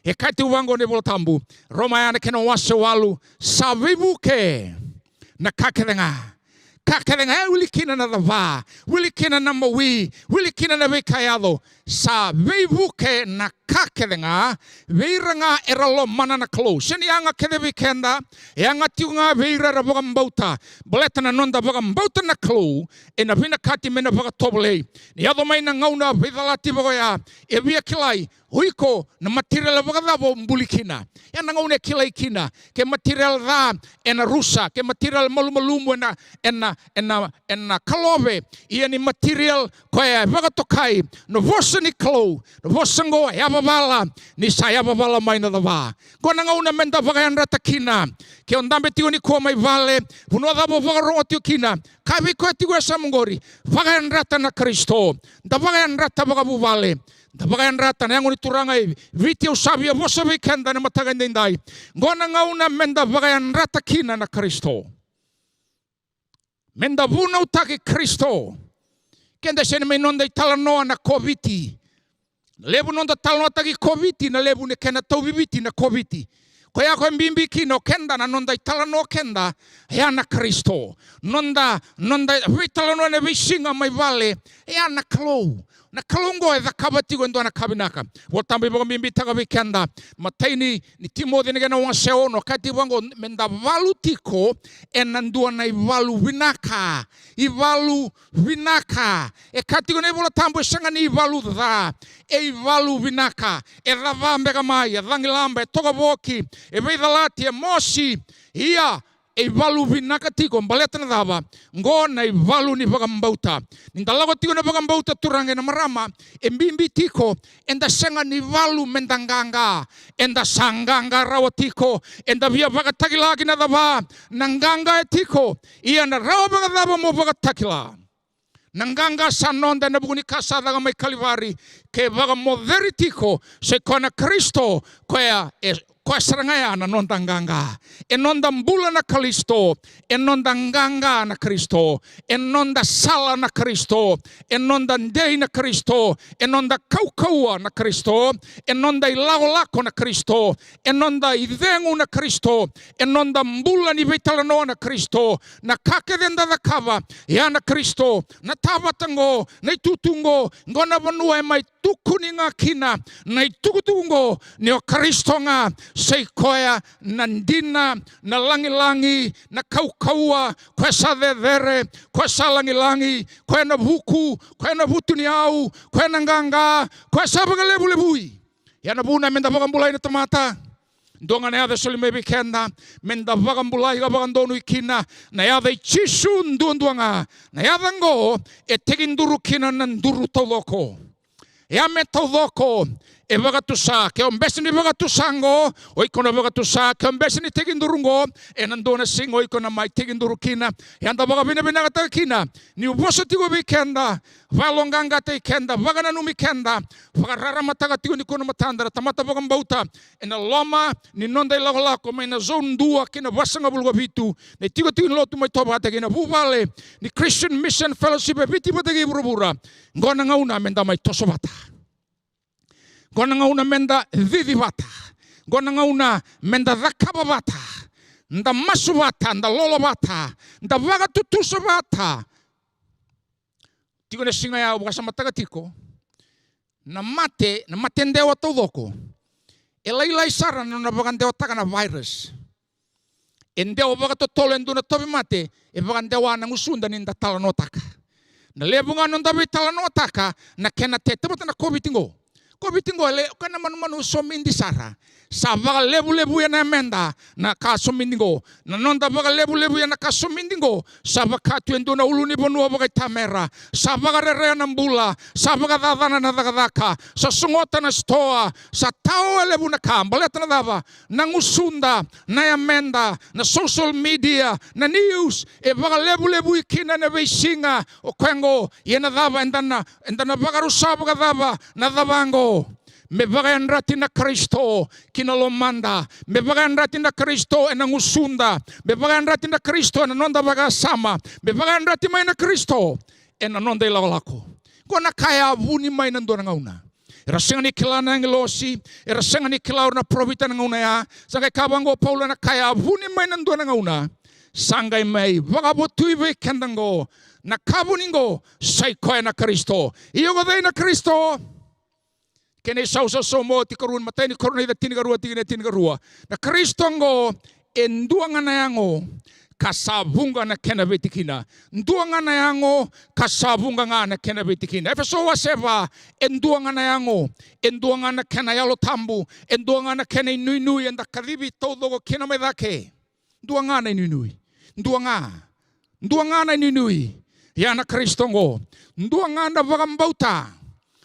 E kaya tiko vaqo na iVola Tabu, Roma ya na kena wase walu, sa veivuke na ka kece ga. Ka kece ga e wili kina na cava, wili kina na mawi, wili kina na veika e yaco. Sa veivuke na ka kece ga vei ira ga era lomana na Kalou. Sega ni yaga kece vei keda, e yaga tiko ga vei ira era vakabauta. Baleta na noda vakabauta na Kalou ena vinakati me na vakatovolei. Ni yaco mai na gauna veicalati vaka oya, e via kilai o iko na material vakacava o buli kina. Ya na gauna e kilai kina ke material ca ena rusa, ke material malumalumu ena, ena, ena, ena kalove. Ia ni material koya e vakatokai na vosa ni Kalou, na vosa oqo e yavavala, ni sa yavavala mai na cava. Qo na gauna meda vakayadrataka kina. Ke o dabe tiko nikua mai vale, vanua cava o vakarogo tiko kina, kaya vei koya tiko e yasamu oqori, vakayadrata na Karisito. Da vakayadrata vakavuvale. Da vakayadrata na yago ni Turaga e Viti, au sa via vosa vei keda ena mataka edaidai. Qo na gauna meda vakayadrata kina na Karisito. Meda vunautaki Karisito. Keda sega ni mai noda italanoa na Koviti. Na levu noda talanoataki Koviti, na levu ni kena tauviviti na Koviti. Koya ko e bibi kina o keda na noda italanoa o keda, ya na Karisito. Noda, noda veitalanoa ena veisiga mai vale, ya na Kalou. Na Kalou oqo e cakava tiko e dua na ka vinaka. Vola Tabu e vakabibitaka vei keda, matai ni, ni Timoci na kena wase ono, kaya tiko vaqo, meda valu tiko ena dua na ivalu vinaka. Ivalu vinaka. E kaya tiko na iVola Tabu e sega ni ivalu ca, e ivalu vinaka. E cava beka mai, e cagilaba, e tokavoki, e veicalati, e mosi. Ia, e ivalu vinaka tiko, baleta na cava? Qo na ivalu ni vakabauta. Ni da lako tiko na vakabauta, turaga kei na marama, e bibi tiko, eda sega ni valu meda qaqa. Eda sa qaqa rawa tiko. Eda via vakatakila ki na cava? Na qaqa e tiko. Ia na rawa vakacava mo vakatakila na qaqa sa noda ena vuku ni ka sa caka mai Kalivari? Ke vakamoceri tiko, sa i koya na Karisito, koya e, koya sara ga ya na noda qaqa. E noda bula na Karisito, e noda qaqa na Karisito, e noda sala na Karisito, e noda dei na Karisito, e noda kaukauwa na Karisito, e noda ilakolako na Karisito, e noda icegu na Karisito, e noda bula ni veitalanoa na Karisito. Na ka kece eda cakava, ya na Karisito. Na tavata oqo, na itutu oqo, qo na vanua e mai tukuni ga kina na itukutuku oqo, ni o Karisito ga sa i koya na dina, na lagilagi, na kaukauwa, koya sa cecere, koya sa lagilagi, koya na vuku, koya na vutuniyau, koya na qaqa, koya sa vakalevulevui. Ya na vuna meda vakabulai na tamata. Dua ga na yaca e soli mai vei keda meda vakabulai ka vakadonui kina, na yaca i Jisu duadua ga. Na yaca oqo e tekiduru kina na duru taucoko. Ya me taucoko e vakatusa. Ke o bese ni vakatusa oqo, o iko na vakatusa. Ke o bese ni tekiduru oqo, ena dua na siga o iko na mai tekiduru kina. Ya da vakavinavinakataka kina niu vosa tiko vei keda, vakayaloqaqataki keda, vakananumi keda, vakararamataka tiko nikua na matada na tamata vakabauta ena loma ni noda ilakolako mai na zone dua ki na vasagavulu ka vitu, na itikotiko ni lotu mai Tovata kei na vuvale ni Christian Mission Fellowship e Viti vata kei vuravura. Qo na gauna meda mai toso vata. Qo na gauna meda cici vata. Qo na gauna meda cakava vata. Da masu vata, da lolo vata, da vakatutusa vata. Tiko na siga ya au vakasamataka tiko na mate, na mate dewa taucoko. E lailai sara na nona vakadewataka na virus. E dewa vakatotolo e dua na tauvimate, e vakadewa na gusuda ni da talanoataka. Na levu ga noda veitalanoataka na kena tete vata na COVID qo. COVID qo e le, o koya na manumanu somidi sara. Sa vakalevulevuya na yameda na ka somidi qo. Na noda vakalevulevuya na ka somidi qo, sa vaka tu e dua na ulunivanua vakaitamera. Sa vakarere na bula, sa vakacacana na cakacaka, sa sogota na sitoa, sa tao e levu na ka. Baleta na cava? Na gusuda, na yameda, na social media, na news, e vakalevulevui kina na veisiga. O koya qo, ia na cava, eda na, eda na vakarusa vakacava na cava qo? Me vakayadrati na Karisito ki na lomada, me vakayadrati na Karisito ena gusuda, me vakayadrati na Karisito ena noda vakasama, me vakayadrati mai na Karisito ena noda ilakolako. Qo na ka e a vuni mai na dua na gauna. Era sega ni kila na agilosi, era sega ni kila o ira na parofita na gauna ya. Sa qai kaya vaqo o Paula, na ka e a vuni mai na dua na gauna, sa qai mai vakavotui vei keda qo. Na ka vuni qo, sa i koya na Karisito. Ia ko cei na Karisito? Kena isau sa Somo tikarua, matai ni Korinica tinikarua, tikina tinikarua. Na Karisito qo e dua ga na yago, ka sa vuqa na kena veitikina. Dua ga na yago, ka sa vuqa ga na kena veitikina. Efeso wase va, e dua ga na yago, e dua ga na kena Yalo Tabu, e dua ga na kena inuinui eda kacivi taucoko kina mai cake. Dua ga na inuinui. Dua ga. Dua ga na inuinui. Ia na Karisito qo. Dua ga na vakabauta.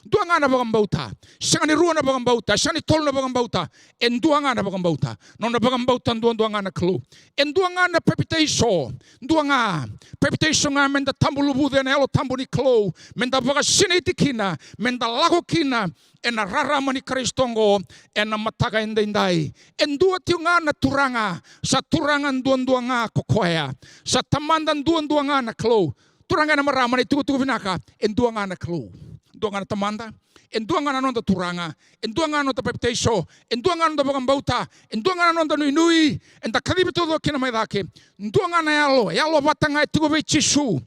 Dua ga na vakabauta. Sega ni rua na vakabauta, sega ni tolu na vakabauta. E dua ga na vakabauta. Nona vakabauta duadua ga na Kalou. E dua ga na papitaiso. Dua ga. Papitaiso ga meda tabu luvuci ena Yalo Tabu ni Kalou. Meda vakasinaiti kina. Meda lako kina ena rarama ni Karisito oqo ena mataka edaidai. E dua tiko ga na Turaga, sa Turaga duadua ga ko koya. Sa Tamada duadua ga na Kalou. Turaga kei na marama, na itukutuku vinaka, e dua ga na Kalou. Dua ga na Tamada, e dua ga na noda Turaga, e dua ga na noda papitaiso, e dua ga na noda vakabauta, e dua ga na noda nuinui eda kacivi taucoko kina mai cake. Dua ga na Yalo, Yalo vata ga e tiko vei Jisu.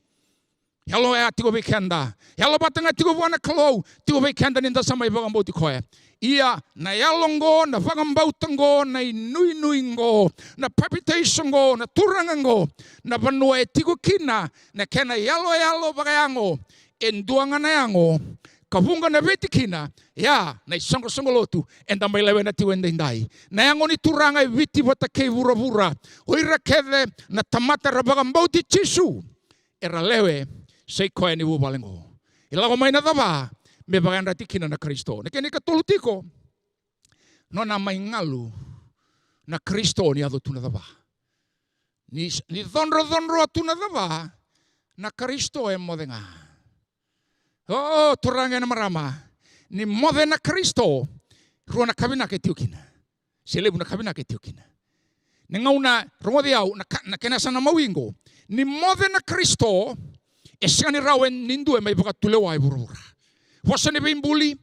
Yalo ya tiko vei keda. Yalo vata ga tiko vua na Kalou, tiko vei keda ni da sa mai vakabauti koya. Ia, na yalo oqo, na vakabauta oqo, na inuinui oqo, na papitaiso oqo, na Turaga oqo, na vanua e tiko kina na kena yaloyalo vakayago, e dua ga na yago, ka vuqa na veitikina. Ia, na isoqosoqo lotu eda mai lewena tiko edaidai. Na yago ni Turaga e Viti vata kei vuravura. O ira kece na tamata era vakabauti Jisu, era lewe, sa i koya ni vuvale oqo. E lako mai na cava? Me vakayadrati kina na Karisito. Na kena ikatolu tiko, nona mai galu na Karisito ni yaco tu na cava? Ni, ni codrocodro tu na cava? Na Karisito e moce ga. O, turaga kei na marama, ni moce na Karisito, rua na ka vinaka e tiko kina. Se levu na ka vinaka e tiko kina. Ni gauna, rogoci au, na ka, na kena sa na mawi oqo. Ni moce na Karisito, e sega ni rawa ni dua e mai vakatulewa e vuravura. Vosa ni veibuli,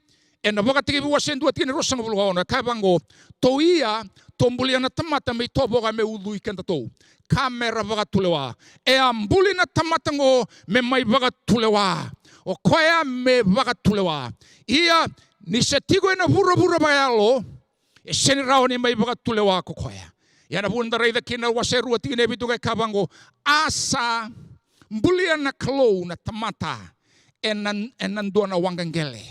ena Vakatekivu wase dua tikina e ruasagavulu ka ono, e kaya vaqo: Tou ia, tou bulia na tamata me itovoka me ucui kedatou, ka me ra vakatulewa. E a buli na tamata oqo me mai vakatulewa. O koya me vakatulewa. Ia, ni se tiko ena vuravura vakayalo, e sega ni rawa ni mai vakatulewa ko koya. Ia na vuna da raica kina wase rua tikina e vitu, ka e kaya vaqo: A sa bulia na Kalou na tamata ena, ena dua na waqa qele.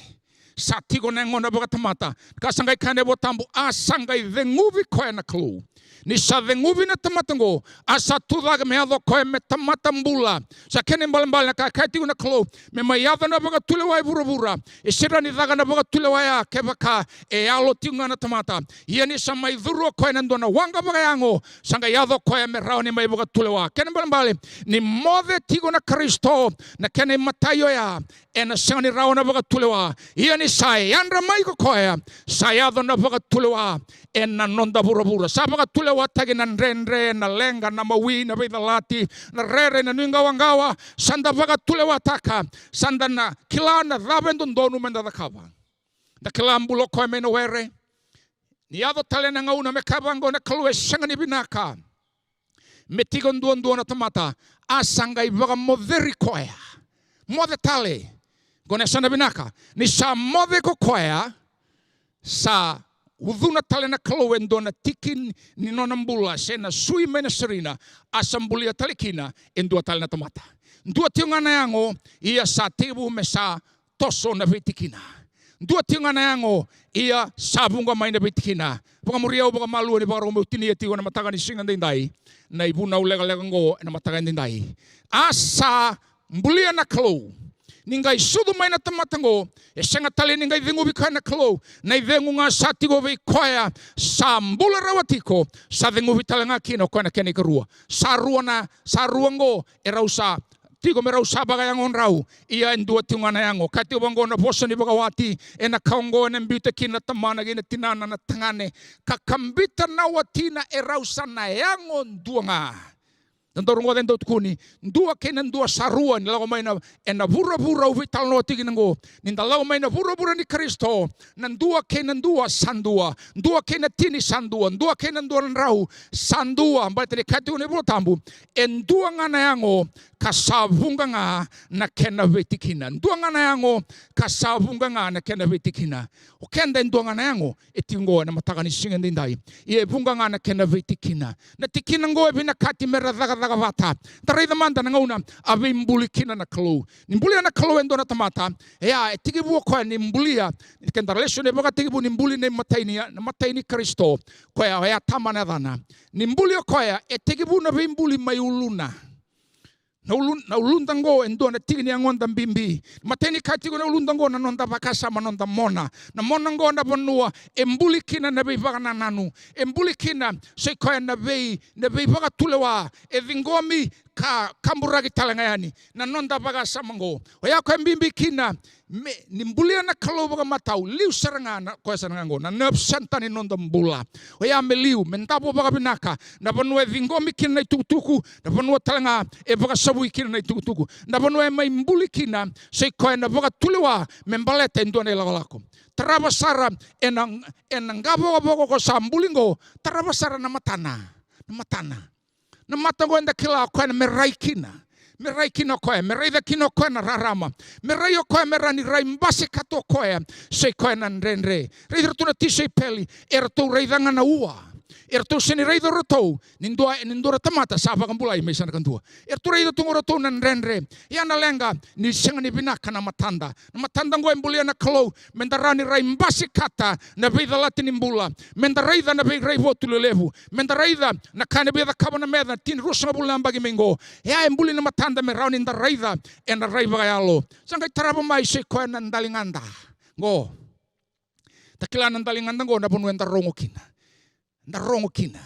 Sa tiko na yagona vakatamata. Ka sa qai kaya na iVola Tabu, a sa qai ceguvi koya na Kalou. Ni sa ceguvi na tamata oqo, a sa tucake me yaco koya me tamata bula. Sa kena ibalebale na ka e kaya tiko na Kalou, me mai yaco na vakatulewa e vuravura. E sega ni caka na vakatulewa ya kevaka e yalo tiko ga na tamata. Ia ni sa mai curu o koya ena dua na waqa vakayago, sa qai yaco koya me rawa ni mai vakatulewa. Kena ibalebale, ni moce tiko na Karisito, na kena imatai oya, ena sega ni rawa na vakatulewa. Ia ni sa yadra mai ko koya, sa yaco na vakatulewa ena noda vuravura. Sa vakatulewataki na dredre, na leqa, na mawi, na veicalati, na rere, na nuiqawaqawa. Sa da vakatulewataka. Sa da na kila na cava e dodonu me da cakava. Da kila bula o koya mai na were. Ni yaco tale na gauna me kaya vaqo na Kalou, e sega ni vinaka me tiko duadua na tamata, a sa qai vakamoceri koya. Moce tale. Qo na yasana vinaka. Ni sa moce ko koya, sa ucuna tale na Kalou e dua na tiki ni nona bula, se na sui mai na serina, a sa bulia tale kina e dua tale na tamata. Dua tiko ga na yago, ia sa tekivu me sa toso na veitikina. Dua tiko ga na yago, ia sa vuqa mai na veitikina. Vakamuria au vakamalua ni vakarau meu tinia tiko ena mataka ni siga daidai na ivunau lekaleka oqo ena mataka daidai. A sa bulia na Kalou. Ni qai sucu mai na tamata oqo, e sega tale ni qai ceguvi koya na Kalou. Na icegu ga sa tiko vei koya, sa bula rawa tiko, sa ceguvi tale ga kina o koya na kena ikarua. Sa rua na, sa rua oqo, e rau sa tiko me rau sa vakayagodrau. Ia e dua tiko ga na yago. Ka tiko vaqo na vosa ni vakawati, ena ka oqo ena biuta kina na tamana kei na tinana na tagane. Ka kabita na watina e rau sa na yago dua ga. Na dau rogoca e dau tukuni, dua kei na dua sa rua, ni lako mai na, ena vuravura au veitalanoa tiko kina oqo. Ni da lako mai na vuravura ni Karisito, na dua kei na dua sa dua, dua kei na tini sa dua, dua kei na dua na drau sa dua. Baleta ni kaya tiko na iVola Tabu, e dua ga na yago ka sa vuqa ga na kena veitikina. Dua ga na yago ka sa vuqa ga na kena veitikina. O keda e dua ga na yago e tiko oqo ena mataka ni siga daidai. Ia e vuqa ga na kena veitikina. Na tikina oqo e vinakati me ra cakacaka vata. Da raica mada na gauna a veibuli kina na Kalou. Ni bulia na Kalou e dua na tamata, ia e tekivu o koya ni bulia. Keda lesoni e vakatekivu ni buli na imatai ni, na imatai ni Karisito. Koya oya Tama na yacana. Ni buli o koya, e tekivu na veibuli mai uluna. Na ulu, na uluda oqo e dua na tiki ni yagoda bibi. Matai ni ka tiko na uluda oqo na noda vakasama, noda mona. Na mona oqo na vanua e buli kina na veivakanananu. E buli kina, sai koya na vei, na veivakatulewa. E ciqomi ka kaburaki tale ga yani na noda vakasama oqo. Oya koya e bibi kina, me, ni bulia na Kalou vakamatau, liu sara ga na, koya sara ga oqo, na nerve center ni noda bula. Oya me liu, me davo vakavinaka, na vanua e ciqomi kina na itukutuku, na vanua tale ga e vakasavui kina na itukutuku, na vanua e mai buli kina, sai koya na vakatulewa, me baleta e dua na ilakolako. Tarava sara, ena, ena qavokavoka ko sa buli oqo, tarava sara na matana, na matana. Na mata oqo eda kila o koya na me rai kina. Me rai kina o koya, me raica kina o koya na rarama. Me rai o koya me rawa ni rai basikata o koya, sai koya na dredre. Raici iratou na tisaipeli, eratou raica ga na ua. Eratou sega ni raica o ratou ni dua, ni dua na tamata sa vakabulai mai sa na kadua. Eratou raica tu ga o ratou na dredre. Ia na leqa ni sega ni vinaka na matada. Na matada oqo e bulia na Kalou, me da rawa ni rai basikata na veicalati ni bula, me da raica na veiraivotu lelevu, me da raica na ka ena via cakava na meca, tini ruasagavulu na yabaki mai oqo. E a e buli na matada me rawa ni da raica ena rai vakayalo. Sa qai tarava mai sai koya na daligada. Oqo. Da kila na daligada oqo na vanua eda rogo kina. Da rogo kina.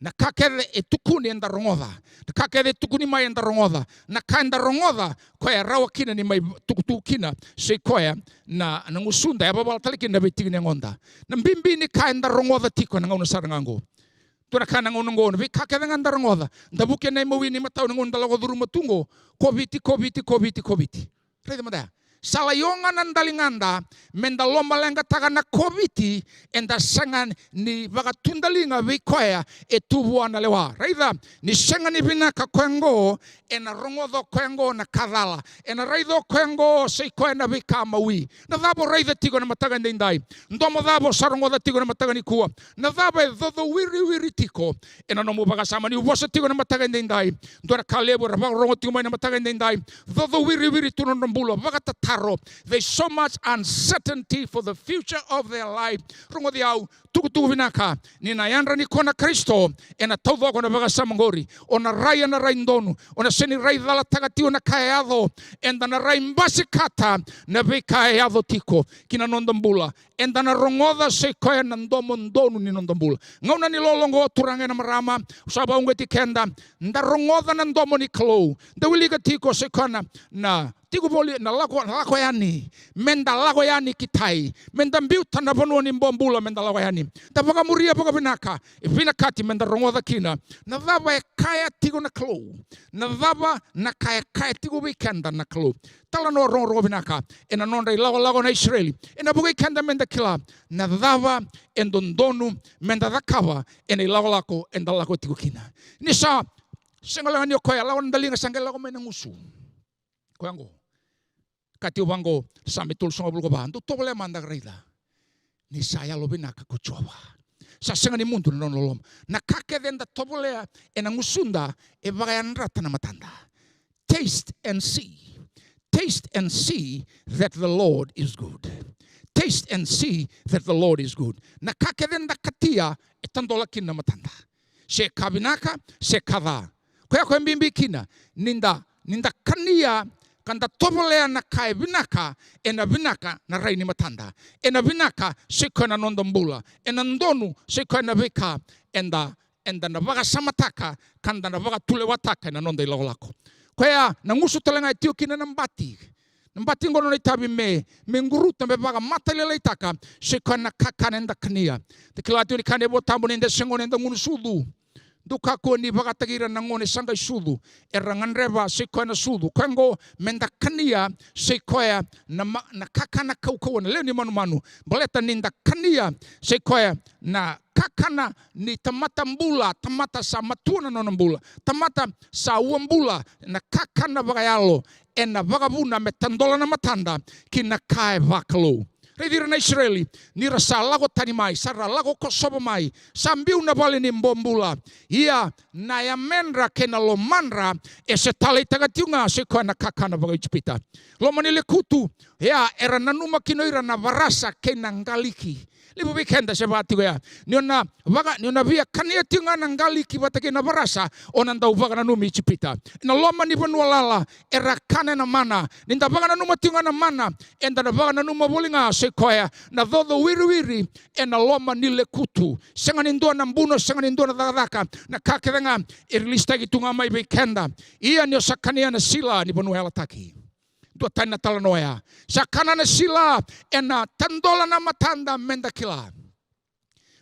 Na ka kece e tukuni eda rogoca. Na ka kece e tukuni mai eda rogoca. Na ka eda rogoca, koya e rawa kina ni mai tukutuku kina, sai koya na, na gusuda, e vavala tale kina na veitiki ni yagoda. Na bibi ni ka eda rogoca tiko ena gauna sara ga oqo. Dua na ka ena gauna oqo, na veika kece ga eda rogoca. Da vuki ena imawi ni matau ena gauna da lako curuma tu oqo. Koviti, Koviti, Koviti, Koviti. Raica mada ya. Sa lai oga na daligada, me da lomaleqataka na Koviti, eda sega ni vakatudaliga vei koya e tu vua na lewa. Raica, ni sega ni vinaka koya oqo, ena rogoca o koya oqo na ka cala. Ena raica o koya oqo, sai koya na veika mawi. Na cava o raica tiko ena mataka edaidai? Domo cava o sa rogoca tiko ena mataka nikua? Na cava e cocowiriwiri tiko ena nomu vakasama niu vosa tiko ena mataka edaidai? Dua na ka levu era vakarogo tiko mai na mataka edaidai. Cocowiriwiri tu na nodra bula, vakatataro. There's so much uncertainty for the future of their life. Rogoci au, tukutuku vinaka. Ni na yadra nikua na Karisito, ena taucoko na vakasama qori. O na rai ena rai donu. O na sega ni rai calataka tiko na ka e yaco. Eda na rai basikata na veika e yaco tiko ki na noda bula. Eda na rogoca sai koya na domo donu ni noda bula. Gauna ni lolo oqo, turaga kei na marama, au sa vakauqeti keda, da rogoca na domo ni Kalou. Da wilika tiko sai koya na, na tiko voli na lako, lako yani. Me da lako yani ki tai. Me da biuta na vanua ni bobula, me da lako yani. Da vakamuria vakavinaka. E vinakati me da rogoca kina na cava e kaya tiko na Kalou. Na cava na ka e kaya tiko vei keda na Kalou. Talanoa rogorogo vinaka ena nodra ilakolako na Isireli. Ena vukei keda me da kila na cava e dodonu me da cakava ena ilakolako eda lako tiko kina. Ni sa sega walega ni o koya lako na daliga, sa qai lako mai na gusu. Koya oqo. Ka tiko vaqo, Same tolusagavulu ka va. Dou tovolea mada ka raica. Ni sa yalovinaka ko Jiova. Sa sega ni mudu na nona loloma. Na ka kece eda tovolea ena gusuda e vakayadrata na matada. Taste and see. Taste and see that the Lord is good. Taste and see that the Lord is good. Na ka kece da katia e tadola kina na matada. Se ka vinaka, se ka ca. Koya koya bibi kina, ni da, ni da kania ka da tovolea na ka e vinaka, ena vinaka na rai ni matada. Ena vinaka, sai koya na noda bula. Ena donu, sai koya na veika eda, eda na vakasamataka, ka da na vakatulewataka ena noda ilakolako. Koya na gusu tale ga e tiko kina na bati. Na bati qo na nona itavi me, me quruta, me vakamatalailaitaka, sai koya na kakana eda kania. Da kila tiko ni kaya na iVola Tabu ni da se gone eda gunu sucu. Dou kakua ni vakataki ira na gone sa qai sucu. Era gadreva sai koya na sucu. Koya qo me da kania sai koya na ma-, na kakana kaukauwa, na lewe ni manumanu. Baleta ni da kania sai koya na kakana ni tamata bula, tamata sa matua na nona bula, tamata sa ua bula, na kakana vakayalo, ena vakavuna me tadola na matada ki na ka e vakalou. Raici ira na Isireli, ni ra sa lako tani mai, sa ra lako kosova mai, sa biu na vale ni bobula. Ia na yamedra kei na lomadra e se taleitaka tiko ga sai koya na kakana vakaIjipita. Loma ni lekutu, ia era nanuma kina o ira na varasa kei na qaliki. Levu vei keda se vaka tiko ya. Ni o na vaka, ni o na via kania tiko ga na qaliki vata kei na varasa, o na dau vakananumi Ijipita. Na loma ni vanua lala, era kana ena mana. Ni da vakananuma tiko ga na mana, eda na vakananuma voli ga sai koya na coco wiriwiri ena loma ni lekutu. Sega ni dua na buno, sega ni dua na cakacaka. Na ka kece ga e rilisitaki tu ga mai vei keda. Ia ni o sa kania na sila ni vanua yalataki. Dua tani na talanoa ya. Sa kana na sila, ena tadola na matada me da kila.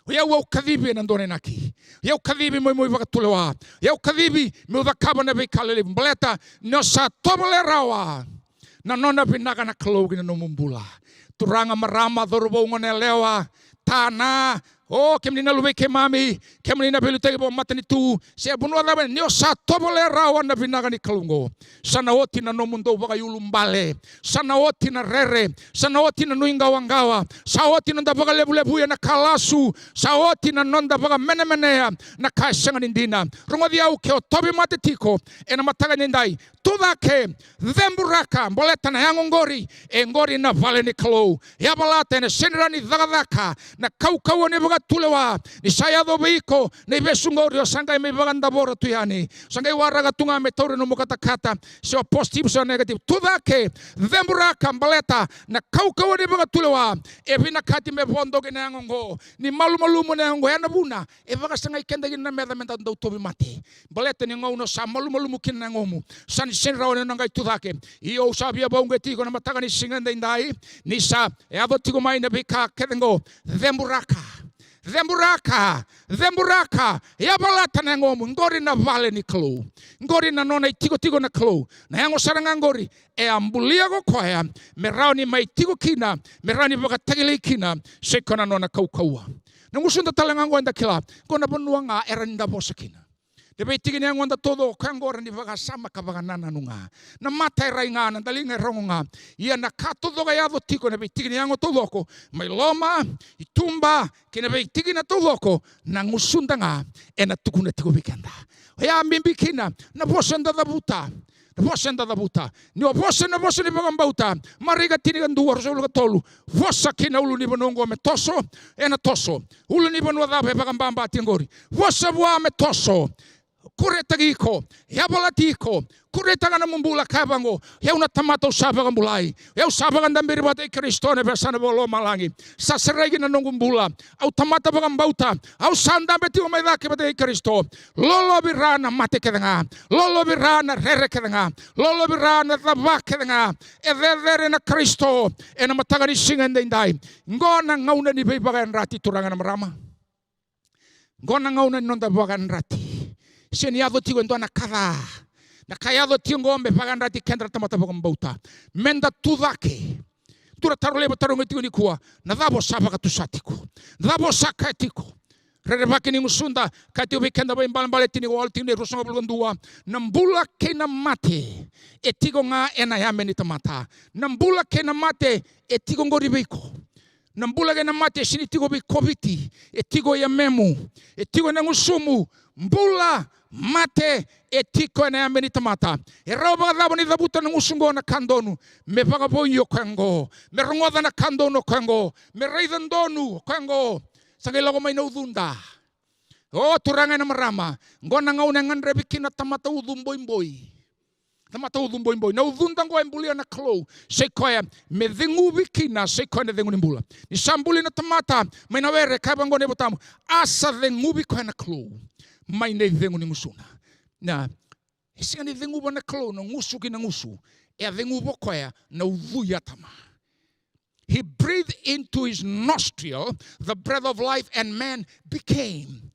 O yau au kacivi ena dua na inaki. O yau kacivi meu, meu vakatulewa. O yau kacivi meu cakava na veika lelevu. Baleta ni o sa tovolea rawa na nona vinaka na Kalou ki na nomu bula. Turaga, marama, cauravou, goneyalewa, tana, o kemuni na luvei keimami, kemuni na veiliutaki vakamatanitu, se vanua cava, ni o sa tovolea rawa na vinaka ni Kalou oqo, sa na oti na nomudou vakaiulubale, sa na oti na rere, sa na oti na nuiqawaqawa, sa oti na noda vakalevulevuya na ka lasu, sa oti na noda vakamenemenea na ka e sega ni dina. Rogoci au, ke o tauvimate tiko ena mataka edaidai, tucake, ceburaka, baleta na yago oqori, e qori na vale ni Kalou. Yavalata, ena sega ni rawa ni cakacaka na kaukauwa ni vakatulewa. Ni sa yaco vei iko na ivesu oqori, o sa qai mai vakadavora tu yani, sa qai waraka tu ga me tauri nomu katakata se o positive se o negative. Tucake, ceburaka, baleta na kaukauwa ni vakatulewa e vinakati me vodoki na yago oqo. Ni malumalumu na yago oqo, ya na vuna e vakasagai keda kina na meca me da dau tauvimate. Baleta ni gauna o sa malumalumu kina na yagomu, sa ni sega ni rawa ni o na qai tucake. Ia au sa via vakauqeti iko na mataka ni siga edaidai, ni sa yaco tiko mai na veika kece oqo, ceburaka. Ceburaka, ceburaka, yavalata na yagomu. Qori na vale ni Kalou. Qori na nona itikotiko na Kalou. Na yago sara ga qori e a bulia ko koya me rawa ni mai tiko kina, me rawa ni vakatakilai kina sai koya na nona kaukauwa. Na gusuda tale ga oqo eda kila, ko na vanua ga era ni da vosa kina. Na veitiki ni yagoda taucoko, koya oqo era ni vakasama ka vakanananu ga. Na mata e rai ga, na daliga e rogo ga. Ia na ka taucoko e yaco tiko ena veitiki ni yago taucoko, mai loma, i tuba, kei na veitikina taucoko, na gusuda ga ena tukuna tiko vei keda. Oya bibi kina na vosa eda cavuta. Na vosa eda cavuta. Ni o vosa na vosa ni vakabauta. Marika tinikadua, ruasagavulu ka tolu. Vosa ki na ulunivanua oqo me toso, ena toso. Ulunivanua cava e vakababa tiko oqori? Vosa vua me toso. Kuretaki iko, yavalati iko. Kuretaka na nomu bula, kaya vaqo: Au na tamata au sa vakabulai. Au sa vakadaberi vata kei Karisito ena veiyasana vakalomalagi. Sa sereki na noqu bula. Au tamata vakabauta. Au sa dabe tiko mai cake vata kei Karisito. Lolovira na mate kece ga. Lolovira na rere kece ga. Lolovira na cava kece ga. E cecere na Karisito ena mataka ni siga edaidai. Qo na gauna ni veivakayadrati, turaga, na marama. Qo na gauna ni noda vakayadrati. Sega ni yaco tiko e dua na ka ca. Na ka yaco tiko oqo me vakayadrati keda na tamata vakabauta. Meda tucake. Dua na taro levu tarogi tiko nikua: na cava o sa vakatusa tiko? Na cava o sa kaya tiko? Rerevaki ni gusuda, kaya tiko vei keda Vakaibalebale tinikalima, tikina e ruasagavulu ka dua: Na bula kei na mate e tiko ga ena yame ni tamata. Na bula kei na mate e tiko oqori vei iko. Na bula kei na mate e sega ni tiko vei koviti, e tiko e yamemu, e tiko ena gusumu. Bula, mate, e tiko ena yame ni tamata. E rawa vakacava ni cavuta na gusu oqo na ka donu? Me vakavoui o koya oqo, me rogoca na ka donu o koya oqo, me raica donu o koya oqo. Sa qai lako mai na ucuda. O turaga, na marama, oqo na gauna e gadrevi kina na tamata ucu boiboi. Tamata ucu boiboi. Na ucuda oqo e bulia na Kalou, sa i koya me ceguvi kina, sa i koya na cegu ni bula. Ni sa buli na tamata mai na were, kaya vaqo na iVola Tabu, a sa ceguvi koya na Kalou mai na icegu ni gusuna. Na, e sega ni ceguva na Kalou na gusu ki na gusu, e a ceguva o koya na ucui Atama. He breathed into his nostril the breath of life, and man became.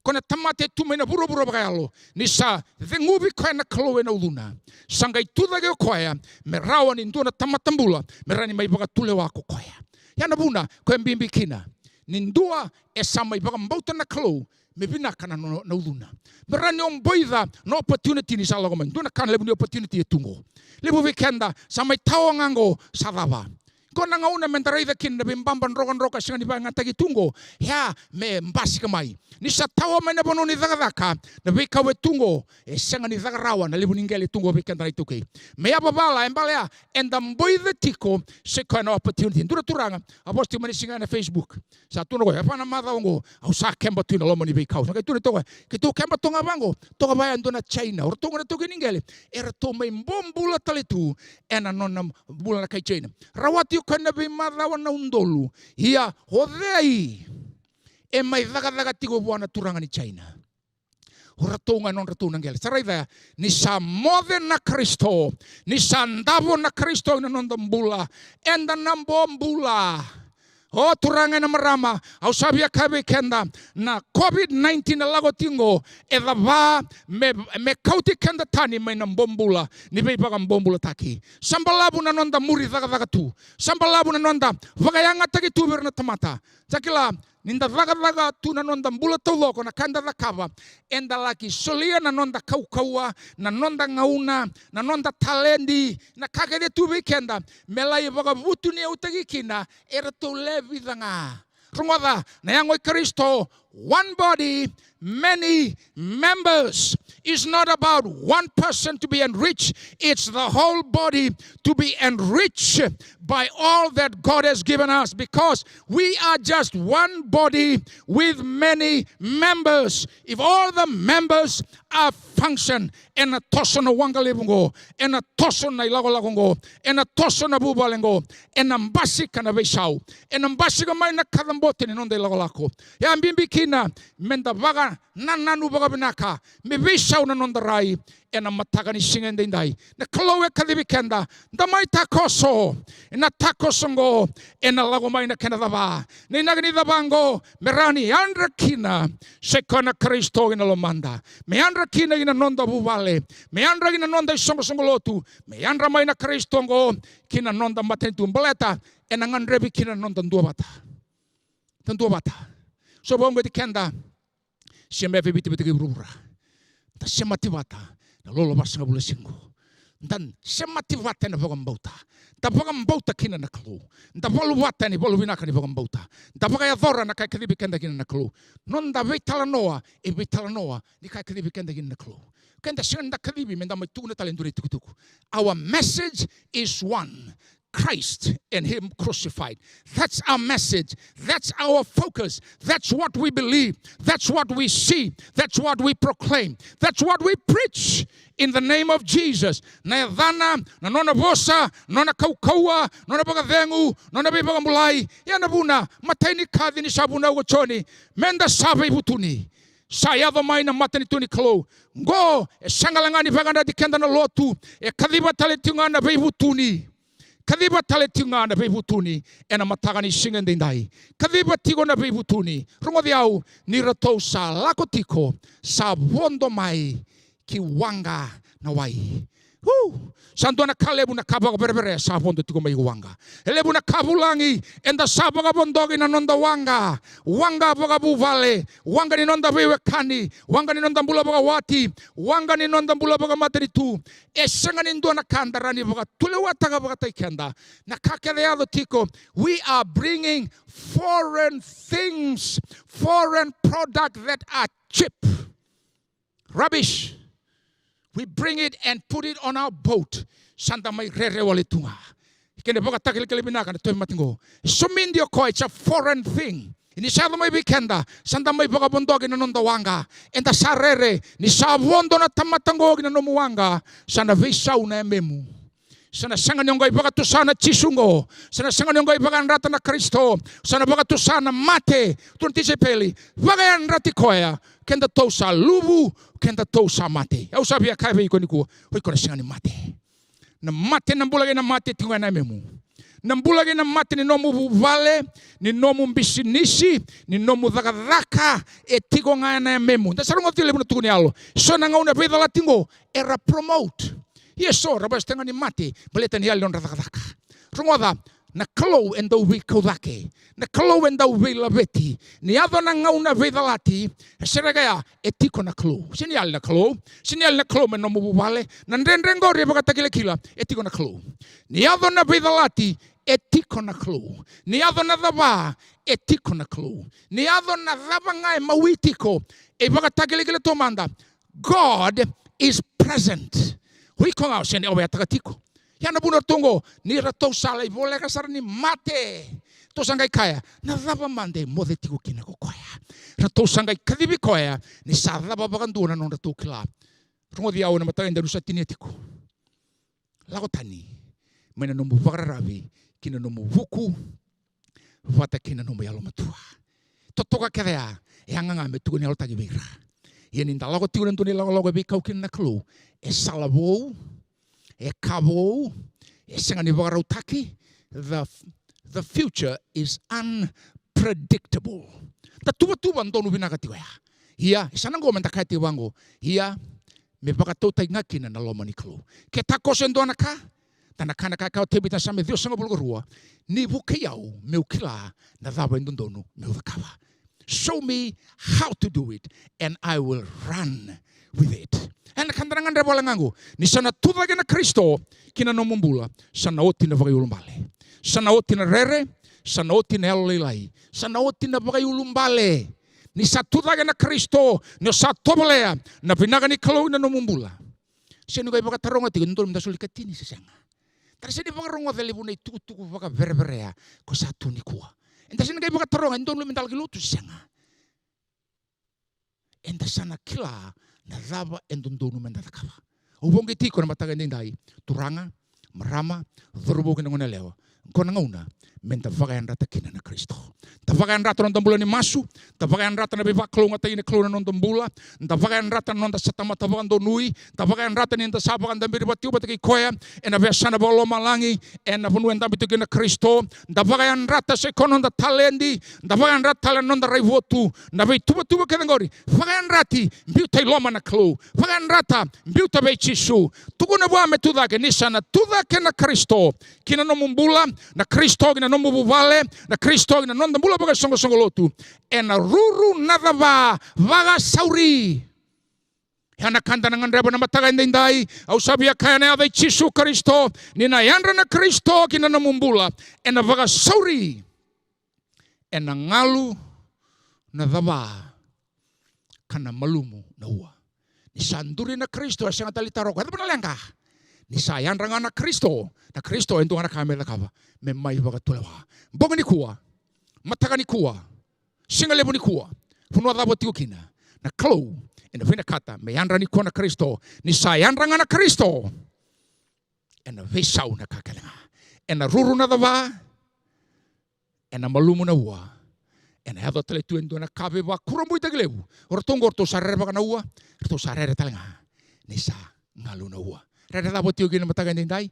Ko na tamata e tu mai na vuravura vakayalo, ni sa ceguvi koya na Kalou ena ucuna, sa qai tucake o koya me rawa ni dua na tamata bula me rawa ni mai vakatulewa ko koya. Ia na vuna ko e bibi kina ni dua e sa mai vakabauta na Kalou, me vinaka na, na, na ucuna. Me rawa ni o boica na opportunity ni sa lako mai. Dua na ka na levu ni opportunity e tu oqo. Levu vei keda sa mai tawa ga oqo, sa cava? Oqo na gauna meda raica kina na veibaba drokadroka e sega ni vakayagataki tu oqo, ia me basika mai. Ni sa tawa mai na vanua ni cakacaka, na veikau e tu oqo e sega ni caka rawa na levu ni qele tu oqo vei keda na iTaukei. Me yavavala, e balea eda boica tiko, sa i koya na opportunity. Dua na turaga a vosa tiko mai na siga ena Facebook. Sa tukuna o koya, e va na macawa oqo au sa keba tu ena loma ni veikau. Sa qai tukuna o koya, keitou keba toka ga vaqo, toka vaya e dua na China. O ratou ga na taukei ni qele, eratou mai bobula tale tu ena nona bula na kai China. Rawati o koya na veimacawa na udolu. Ia o cei e mai cakacaka tiko vua na turaga ni China? O ratou ga e nodratou na qele. Sa raica ya, ni sa moce na Karisito, ni sa davo na Karisito ena noda bula, eda na bobula. O turaga, na marama, au sa via kaya vei keda, na COVID nineteen e lako tiko oqo, e cava? Me, me kauti keda tani mai na bobula ni veivakabobulataki. Sa balavu na noda muri cakacaka tu. Sa balavu na noda vakayagataki tu vei ira na tamata. Sa kila, ni da cakacaka tu na noda bula taucoko, na ka eda cakava, eda laki solia na noda kaukauwa, na noda gauna, na noda taledi, na ka kece tu vei keda, me lai vakavutuniyautaki kina eratou lewe vica ga. Rogoca, na yago i Karisito, one body, many members. It's not about one person to be enriched. It's the whole body to be enriched by all that God has given us, because we are just one body with many members. If all the members are function, ena toso na waqa levu oqo, ena toso na ilakolako oqo, ena toso na vuvale oqo, ena basika na veisau, ena basika mai na kacabote ni noda ilakolako. Ia bibi kina meda vakanananu vakavinaka, me veisau na noda rai ena mataka ni siga edaidai. Na Kalou e kacivi keda, da mai takoso. Ena takoso oqo ena lako mai na kena cava? Na inaki ni cava oqo? Me rawa ni yadra kina, sa i koya na Karisito ki na lomada. Me yadra kina ki na noda vuvale, me yadra ki na noda isoqosoqo lotu, me yadra mai na Karisito oqo ki na noda matanitu. Baleta ena gadrevi kina na noda duavata. Da duavata. So vauqeti keda, semati vei ira na veitavitaki e vuravura. Da semati vata na lolovasa ga vula siqo. Da semati vata ena vakabauta. Da vakabauta kina na Kalou. Da valu vata ena ivalu vinaka ni vakabauta. Da vakayacora na ka e kacivi keda kina na Kalou. Noda veitalanoa e veitalanoa ni ka e kacivi keda kina na Kalou. Keda sega ni da kacivi meda mai tukuna tale e dua na itukutuku. Our message is one. Christ and Him crucified. That's our message. That's our focus. That's what we believe. That's what we see. That's what we proclaim. That's what we preach in the name of Jesus. Na yacana, na nona vosa, nona kaukauwa, nona vakacegu, nona veivakabulai. Ia na vuna, matai ni kaci ni sa vunau ko Joni, meda sa veivutuni. Sa yaco mai na matanitu ni Kalou. Qo e sega la ga ni vakayadrati keda na lotu, e kaciva tale tiko ga na veivutuni. Kaciva tale tiko ga na veivutuni ena mataka ni siga edaidai. Kaciva tiko na veivutuni. Rogoci au, ni ratou sa lako tiko, sa vodo mai ki waqa na wai. Woo! Sa dua na ka levu na ka vakavereverea sa vodo tiko mai waqa. E levu na ka vulagi eda sa vakavodoki na noda waqa. Waqa vakavuvale, waqa ni noda veiwekani, waqa ni noda bula vakawati, waqa ni noda bula vakamatanitu. E sega ni dua na ka da rawa ni vakatulewataka vakataki keda. Na ka kece e yaco tiko, we are bringing foreign things, foreign product that are cheap. Rubbish. We bring it and put it on our boat. Sa da mai rere wale tu ga. Kena ivakatakilakila vinaka na tauvimate qo. So mini o koya, it's a foreign thing. Ni sa yaco mai vei keda, sa da mai vakavodoki na noda waqa. Eda sa rere, ni sa vodo na tamata qo ki na nomu waqa, sa na veisau na yamemu. Sa na sega ni o qai vakatusa na Jisu qo. Sa na sega ni o qai vakayadrata na Karisito. Sa na vakatusa na mate. Tukuna na tisaipeli, vakayadrati koya. Kedatou sa luvu, kedatou sa mate. Au sa via kaya vei iko nikua, o iko na sega ni mate. Na mate, na bula kei na mate tiko ga ena yamemu. Na bula kei na mate ni nomu vuvale, ni nomu bisinisi, ni nomu cakacaka, e tiko ga ena yamemu. Da sa rogoca tiko levu na tukuni yalo. So na gauna veicalati qo, era promote. Ia eso ra vosota ga ni mate baleta ni yali nodra cakacaka. Rogoca, na Kalou e dau veikau cake. Na Kalou e dau veilaveti. Ni yaco na gauna veicalati, e sereka ya, e tiko na Kalou. Sega ni yali na Kalou. Sega ni yali na Kalou mai na nomu vuvale. Na dredre qori e vakatakilakila, e tiko na Kalou. Ni yaco na veicalati, e tiko na Kalou. Ni yaco na cava, e tiko na Kalou. Ni yaco na cava ga e mawi tiko, e vakatakilakila taumada, God is present. O iko ga o sega ni kauwaitaka tiko. Ia na vuna ratou qo, ni ratou sa lai voleka sara ni mate. Ratou sa qai kaya, na cava mada e moce tiko kina ko koya? Ratou sa qai kacivi koya, ni sa cava vakadua na nodratou kila. Rogoci au ena mataka edaidai, au sa tinia tiko. Lako tani mai na nomu vakararavi ki na nomu vuku vata kei na nomu yalomatua. Totoka kece ya, e yaga ga me tukuni yalotaki vei ira. Ia ni da lako tiko ena dua na ilakolako e veikau kina na Kalou, e sala vou, e ka vou, e sega ni vakarautaki. The, the future is unpredictable. Da tuvatuva donu vinaka tiko ya. Ia, e sa na qo me da kaya tiko vaqo. Ia, me vakatautaki ga kina na loma ni Kalou. Ke takoso e dua na ka, da na kaya na ka e kaya o Tevita ena Same ciwasagavulu ka rua, ni vukei au meu kila na cava e dodonu meu cakava. Show me how to do it and I will run with it. Ena ka da na gadreva wale ga qo, ni sa na tucake na Karisito ki na nomu bula, sa na oti na vakaiulubale. Sa na oti na rere, sa na oti na yalolailai, sa na oti na vakaiulubale. Ni sa tucake na Karisito, ni o sa tovolea na vinaka ni Kalou ena nomu bula. Sega ni qai vakataroga tiko e dodonu me da soli katini se sega. Da sega ni vakarogoca levu na itukutuku vakavereverea ko sa tu nikua. Eda sega ni qai vakataroga e dodonu me da laki lotu se sega. Eda sa na kila na cava e dodonu me da cakava. Au vakauqeti iko ena mataka edaidai, turaga, marama, cauravou kei na goneyalewa. Qo na gauna me da vakayadrata kina na Karisito. Da vakayadrata na noda bula ni masu, da vakayadrata na veivakalougatataki ni Kalou na noda bula, da vakayadrata na noda sa tamata vakadonui, da vakayadrata ni da sa vakadaberi vata tiko vata kei koya ena veiyasana vakalomalagi, ena vanua e dabe tiko kina na Karisito, da vakayadrata sa i koya na noda taledi, da vakayadrata tale na noda raivotu, na veituvatuva kece qori. Vakayadrati, biuta i loma na Kalou. Vakayadrata, biuta vei Jisu. Tukuna vua me tucake, ni sa na tucake na Karisito ki na nomu bula, na Karisito ki na nomu vuvale, na Karisito ki na noda bula vakaisoqosoqo lotu, ena ruru na cava? Vakasauri. Ia na ka da na gadreva ena mataka edaidai, au sa via kaya ena yaca i Jisu Karisito, ni na yadra na Karisito ki na nomu bula, ena vakasauri. Ena galu na cava? Ka na malumu na ua. Ni sa duri na Karisito, e sega tale ni taro o koya, e cava na leqa? Ni sa yadra ga na Karisito, na Karisito e dua ga na ka me cakava, me mai vakatulewa. Bogi nikua, mataka nikua, siga levu nikua, vanua cava o tiko kina, na Kalou ena vinakata me yadra nikua na Karisito. Ni sa yadra ga na Karisito, ena veisau na ka kece ga. Ena ruru na cava? Ena malumu na ua. Ena yaco tale tu e dua na ka veivakurabuitaki levu. O ratou oqo ratou sa rerevaka na ua, ratou sa rere tale ga ni sa galu na ua. Rere cava o tiko kina na mataka edaidai?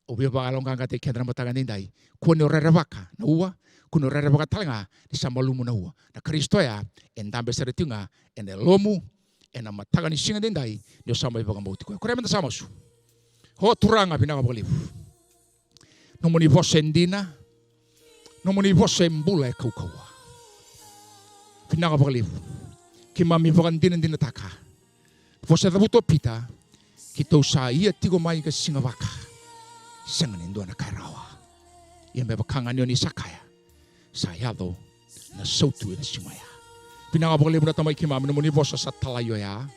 Au via vakayaloqaqataki keda na mataka edaidai. Kua ni o rerevaka na ua, kua ni o rerevaka tale ga ni sa malumu na ua. Na Karisito ya e dabe sara tiko ga ena yalomu ena mataka ni siga edaidai, ni o sa mai vakabauti koya. Kerea meda sa masu. O Turaga, vinaka vakalevu. Nomuni vosa e dina. Nomuni vosa e bula, e kaukauwa. Vinaka vakalevu. Keimami vakadinadinataka. Vosa e cavuta o Pita, keitou sa ia tiko mai ka sigavaka. Sega ni dua na ka e rawa. Ia me vaka ga ni o ni sa kaya, sa yaco na sautu ena siga oya. Vinaka vakalevu na Tamai keimami, nomuni vosa sa talai oya.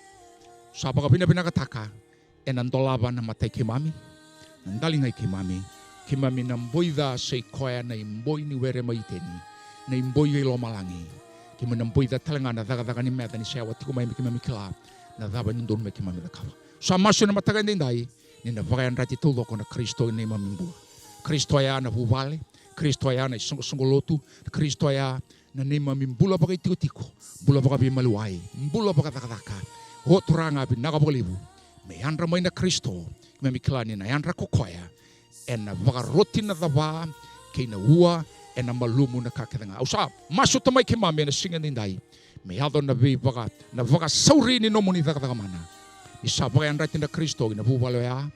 Sa vakavinavinakataka ena dolava na matai keimami, na daligai keimami. Keimami na boica sa i koya na iboi ni were mai Iteni, na iboi e lomalagi. Keimami na boica tale ga na cakacaka ni meca ni sa yawa tiko mai me keimami kila na cava e dodonu me keimami cakava. Sa masu ena mataka edaidai, ni na vakayadrati taucoko na Karisito ena neimami bula. Karisito oya na vuvale, Karisito oya na isoqosoqo lotu, Karisito oya na neimami bula vakaitikotiko, bula vakaveimaliwai, bula vakacakacaka. O Turaga, vinaka vakalevu. Me yadra mai na Karisito, keimami kila ni na yadra ko koya, ena vakaroti na cava kei na ua, ena malumu na ka kece ga. Au sa masu, Tamai keimami, ena siga edaidai, me yaco na veivaka, na vakasauri ni nomuni cakacaka mana. Ni sa vakayadrati na Karisito ki na vuvale oya,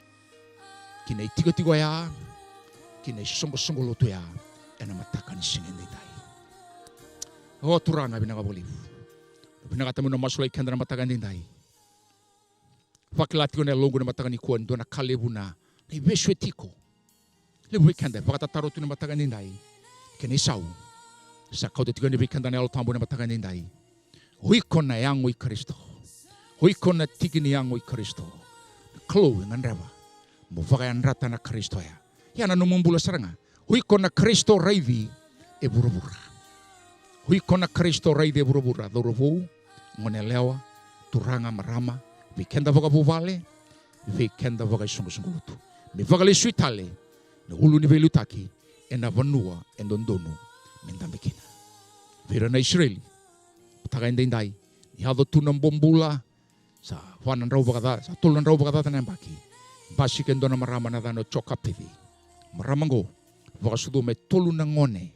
ki na itikotiko oya, ki na isoqosoqo lotu oya, ena mataka ni siga edaidai. O Turaga, vinaka vakalevu. Vinakata mo na masulaki keda na mataka edaidai. Vakila tiko na yaloqu na mataka nikua ni dua na ka levu na, na ivesu e tiko. Levu vei keda e vakatataro tu na mataka edaidai. Kena isau. Sa kauta tiko yani vei keda na Yalo Tabu na mataka edaidai. O iko na yago i Karisito. O iko na tiki ni yago i Karisito. Na Kalou e gadreva mo vakayadrata na Karisito oya. Ia na nomu bula sara ga. O iko na Karisito raici e vuravura. O iko na Karisito raici e vuravura, cauravou, goneyalewa, turaga, marama, vei keda vakavuvale, vei keda vakaisoqosoqo lotu. Me vakalesui tale na ulu ni veiliutaki ena vanua e dodonu me dabe kina. Vei ira na Isireli, mataka edaidai, ni yaco tu na bobula, sa va na drau vakaca, sa tolu na drau vakacaca na yabaki. Basika e dua na marama na yacana o Jokapeci. Marama oqo, vakasucuma e tolu na gone.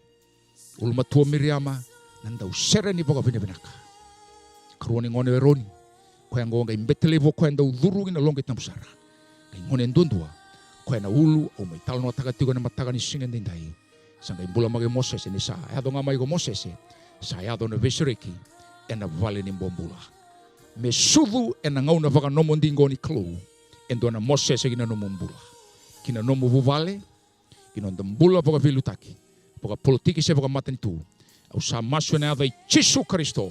Ulumatua o Miriama, na dau sere ni vakavinavinaka. Karua ni gone o Eroni, koya oqo qai bete levu o koya, dau curu ki na loqi tabu sara. Qai gone duadua, koya na ulu au mai talanoataka tiko ena mataka ni siga edaidai. Sa qai bula mai o Mosese, ni sa yaco ga mai ko Mosese, sa yaco na veisereki ena vale ni bobula. Me sucu ena gauna vakanomodi qo ni Kalou e dua na Mosese ki na nomu bula, ki na nomu vuvale, ki na noda bula vakaveiliutaki, vakapolitiki se vakamatanitu. Au sa masu ena yaca i Jisu Karisito,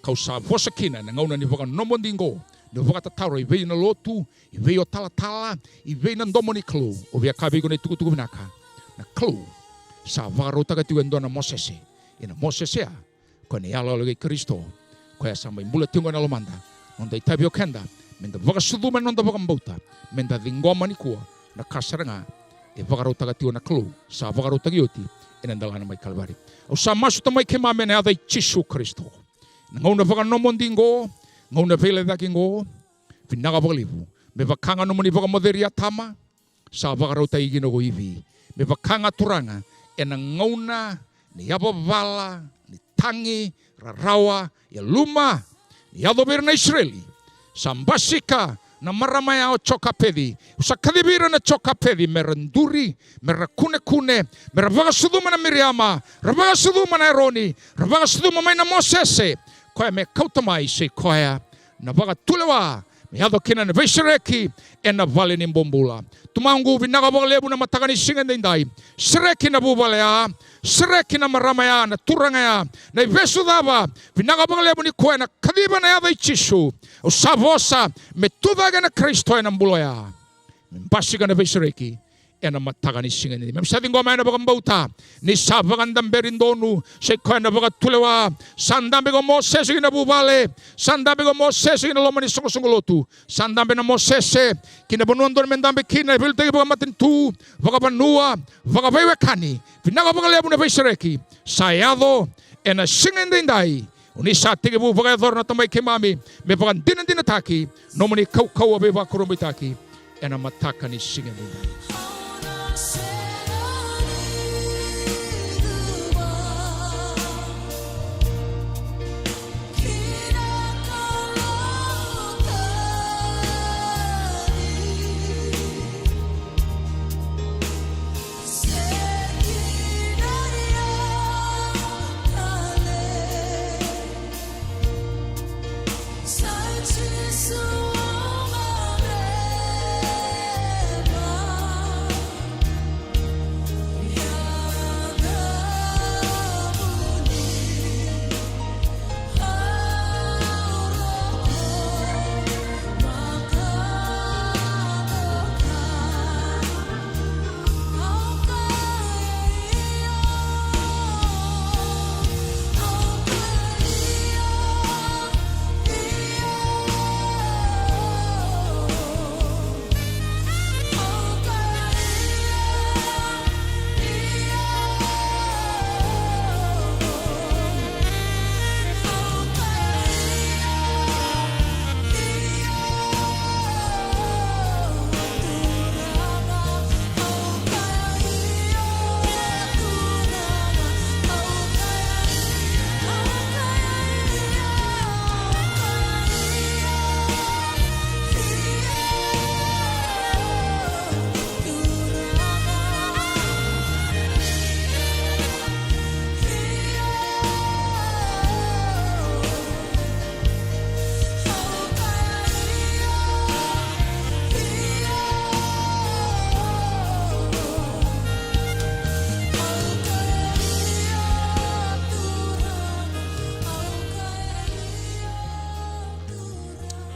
kau sa vosa kina ena gauna ni vakanomodi qo, ni o vakatataro i vei na lotu, i vei o talatala, i vei na domo ni Kalou. O via kaya vei iko na itukutuku vinaka, na Kalou sa vakarautaka tiko e dua na Mosese. Ia na Mosese ya, koya na iyaloyalo kei Karisito, koya sa mai bula tiko ena lomada. Noda itavi o keda meda vakasucuma ena noda vakabauta, meda ciqoma nikua na ka sara ga e vakarautaka tiko na Kalou, sa vakarautaki oti ena delana mai Kalivari. Au sa masu, Tamai keimami, ena yaca i Jisu Karisito, na gauna vakanomodi qo, gauna veilecayaki qo, vinaka vakalevu. Me vaka ga nomuni vakamoceri Atama, sa vakarautaki kina ko Ivi. Me vaka ga, Turaga, ena gauna ni yavavala, ni tagi, rarawa, yaluma, ni yaco vei ira na Isireli, sa basika na marama ya o Jokapeci. Au sa kacivi ira na Jokapeci me ra duri, me ra kunekune, me ra vakasucuma na Miriama, ra vakasucuma na Eroni, ra vakasucuma mai na Mosese, koya me kauta mai, sa i koya na vakatulewa me yaco kina na veisereki ena vale ni bobula. Tamaqu, vinaka vakalevu na mataka ni siga edaidai. Sereki na vuvale ya, sereki na marama ya, na turaga ya, na ivesu cava, vinaka vakalevu nikua ena kaciva na yaca i Jisu. Au sa vosa me tucake na Karisito ena bula oya, me basika na veisereki ena mataka ni siga ni. Me sa ciqoma ena vakabauta ni sa vakadaberi donu, sa i koya na vakatulewa. Sa dabe ko Mosese ki na vuvale, sa dabe ko Mosese ki na loma ni soqosoqo lotu, sa dabe na Mosese ki na vanua dodonu me dabe kina, na veiliutaki vakamatanitu, vakavanua, vakaveiwekani. Vinaka vakalevu na veisereki sa yaco ena siga edaidai. O ni sa tekivu vakayacora na Tamai keimami, me vakadinadinataki nomuni kaukauwa veivakurabuitaki ena mataka ni siga edaidai.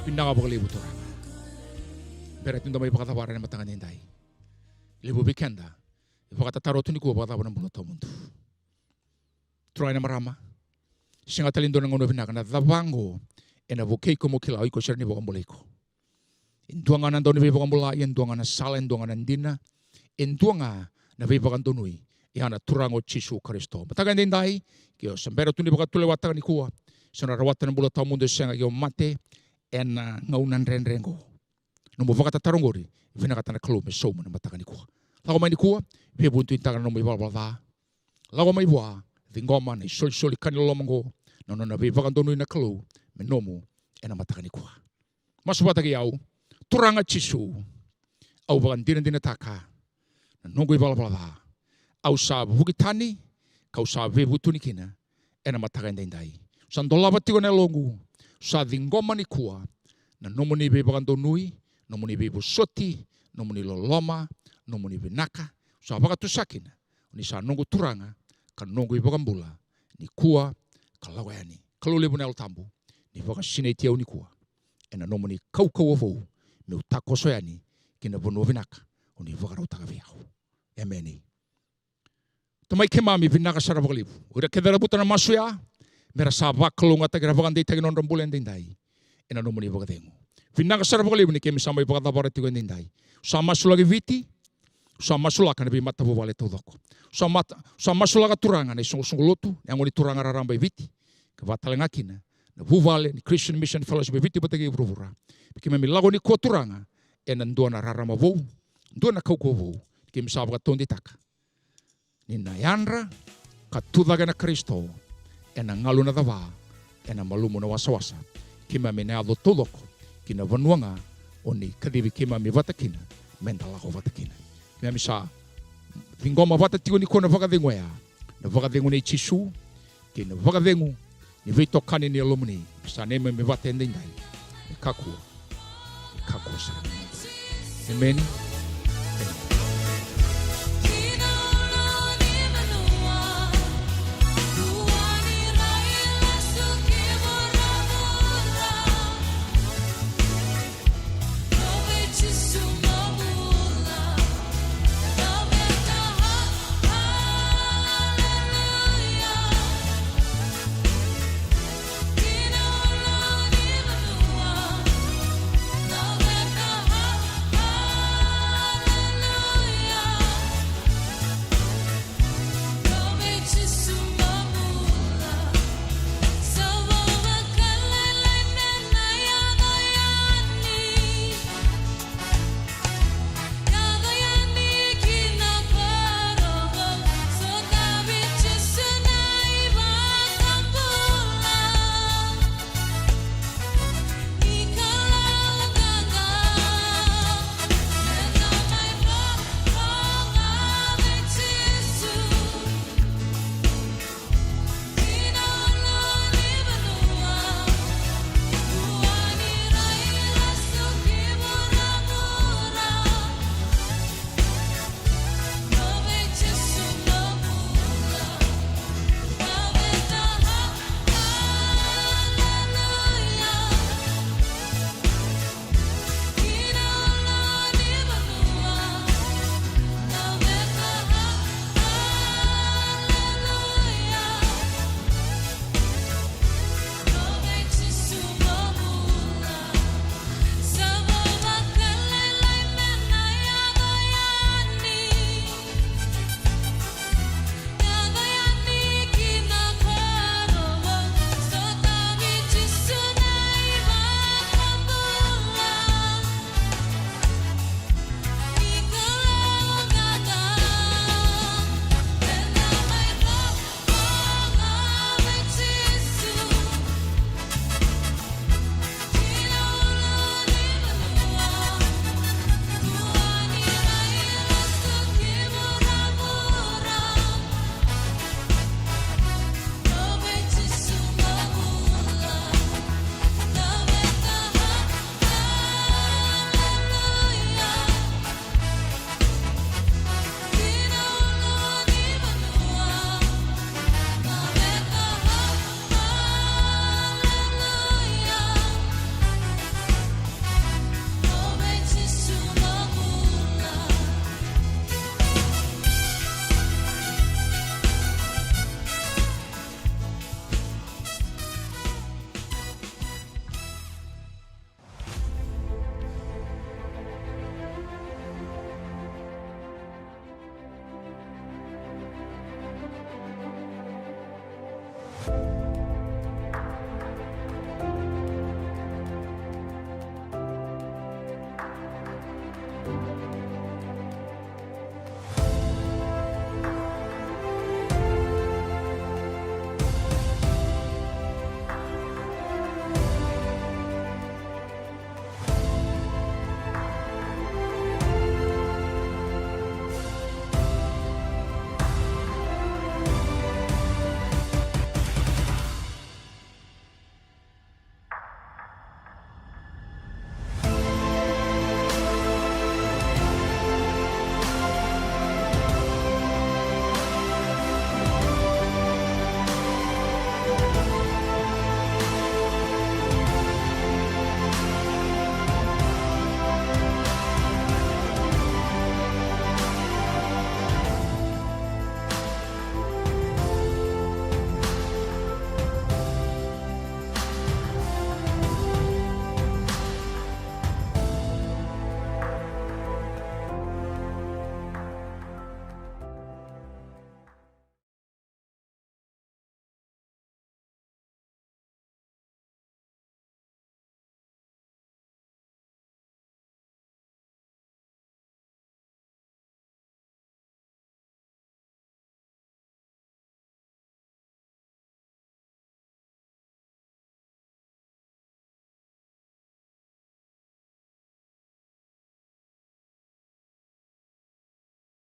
Vinaka vakalevu Turaga. Bera ni da mai vakacavara ena mataka ni dai. Levu vei keda e vakatataro tu nikua vakacava na bula tawamudu. Turaga ena marama, sega tale ni dua na gauna vinaka na cava oqo ena vukei iko mo kila o iko sara ni vakabulai iko. E dua ga na dau ni veivakabulai, e dua ga na sala, e dua ga na dina, e dua ga na veivakadonui. E a na Turaga o Jisu Karisito. Mataka edaidai, ke o se bera tu ni vakatulewataka nikua, se na rawata na bula tawamudu e sega, ke o mate ena gauna dredre oqo. Nomu vakatataro oqori, vinakata na Kalou me sauma na mataka nikua. Lako mai nikua, veivutunitaka na nomu ivalavala ca. Lako mai vua, ciqoma na isolisoli ka ni loloma oqo, na nona veivakadonui na Kalou me nomu ena mataka nikua. Masu vata kei au. Turaga Jisu, au vakadinadinataka na noqu ivalavala ca. Au sa vuki tani, kau sa veivutuni kina ena mataka edaidai. Au sa dolava tiko na yaloqu, au sa ciqoma nikua na nomuni veivakadonui, nomuni veivosoti, nomuni loloma, nomuni vinaka. Au sa vakatusa kina, o ni sa noqu Turaga ka noqu iVakabula, nikua ka lako yani. Kalou levu na Yalo Tabu, ni vakasinaiti au nikua ena nomuni kaukauwa vou, meu takoso yani ki na vanua vinaka o ni vakarautaka vei au. Emeni. Tamai keimami, vinaka sara vakalevu o ira kece era cavuta na masu ya, me ra sa vakalougatataki, ra vakadeitaki na nodra bula edaidai ena nomuni vakacegu. Vinaka sara vakalevu ni keimami sa mai vakacavara tiko edaidai. Au sa masulaki Viti, au sa masulaka na veimatavuvale taucoko. Au sa mata-, au sa masulaka Turaga na isoqosoqo lotu, na yago ni Turaga raraba e Viti, ka vaka tale ga kina na vuvale ni Christian Mission Fellowship e Viti vata kei vuravura. Me keimami lako nikua Turaga ena dua na rarama vou, dua na kaukauwa vou, keimami sa vakataudeitaka ni na yadra ka tucake na Karisito, ena galu na cava, ena malumu na wasawasa. Keimami na yaco taucoko ki na vanua ga o ni kacivi keimami vata kina me da lako vata kina. Keimami sa ciqoma vata tiko nikua na vakacegu oya, na vakacegu nei Jisu kei na vakacegu ni veitokani ni Yalomuni. Sa neimami vata edaidai. Me kakua, me kakua sara. Emeni.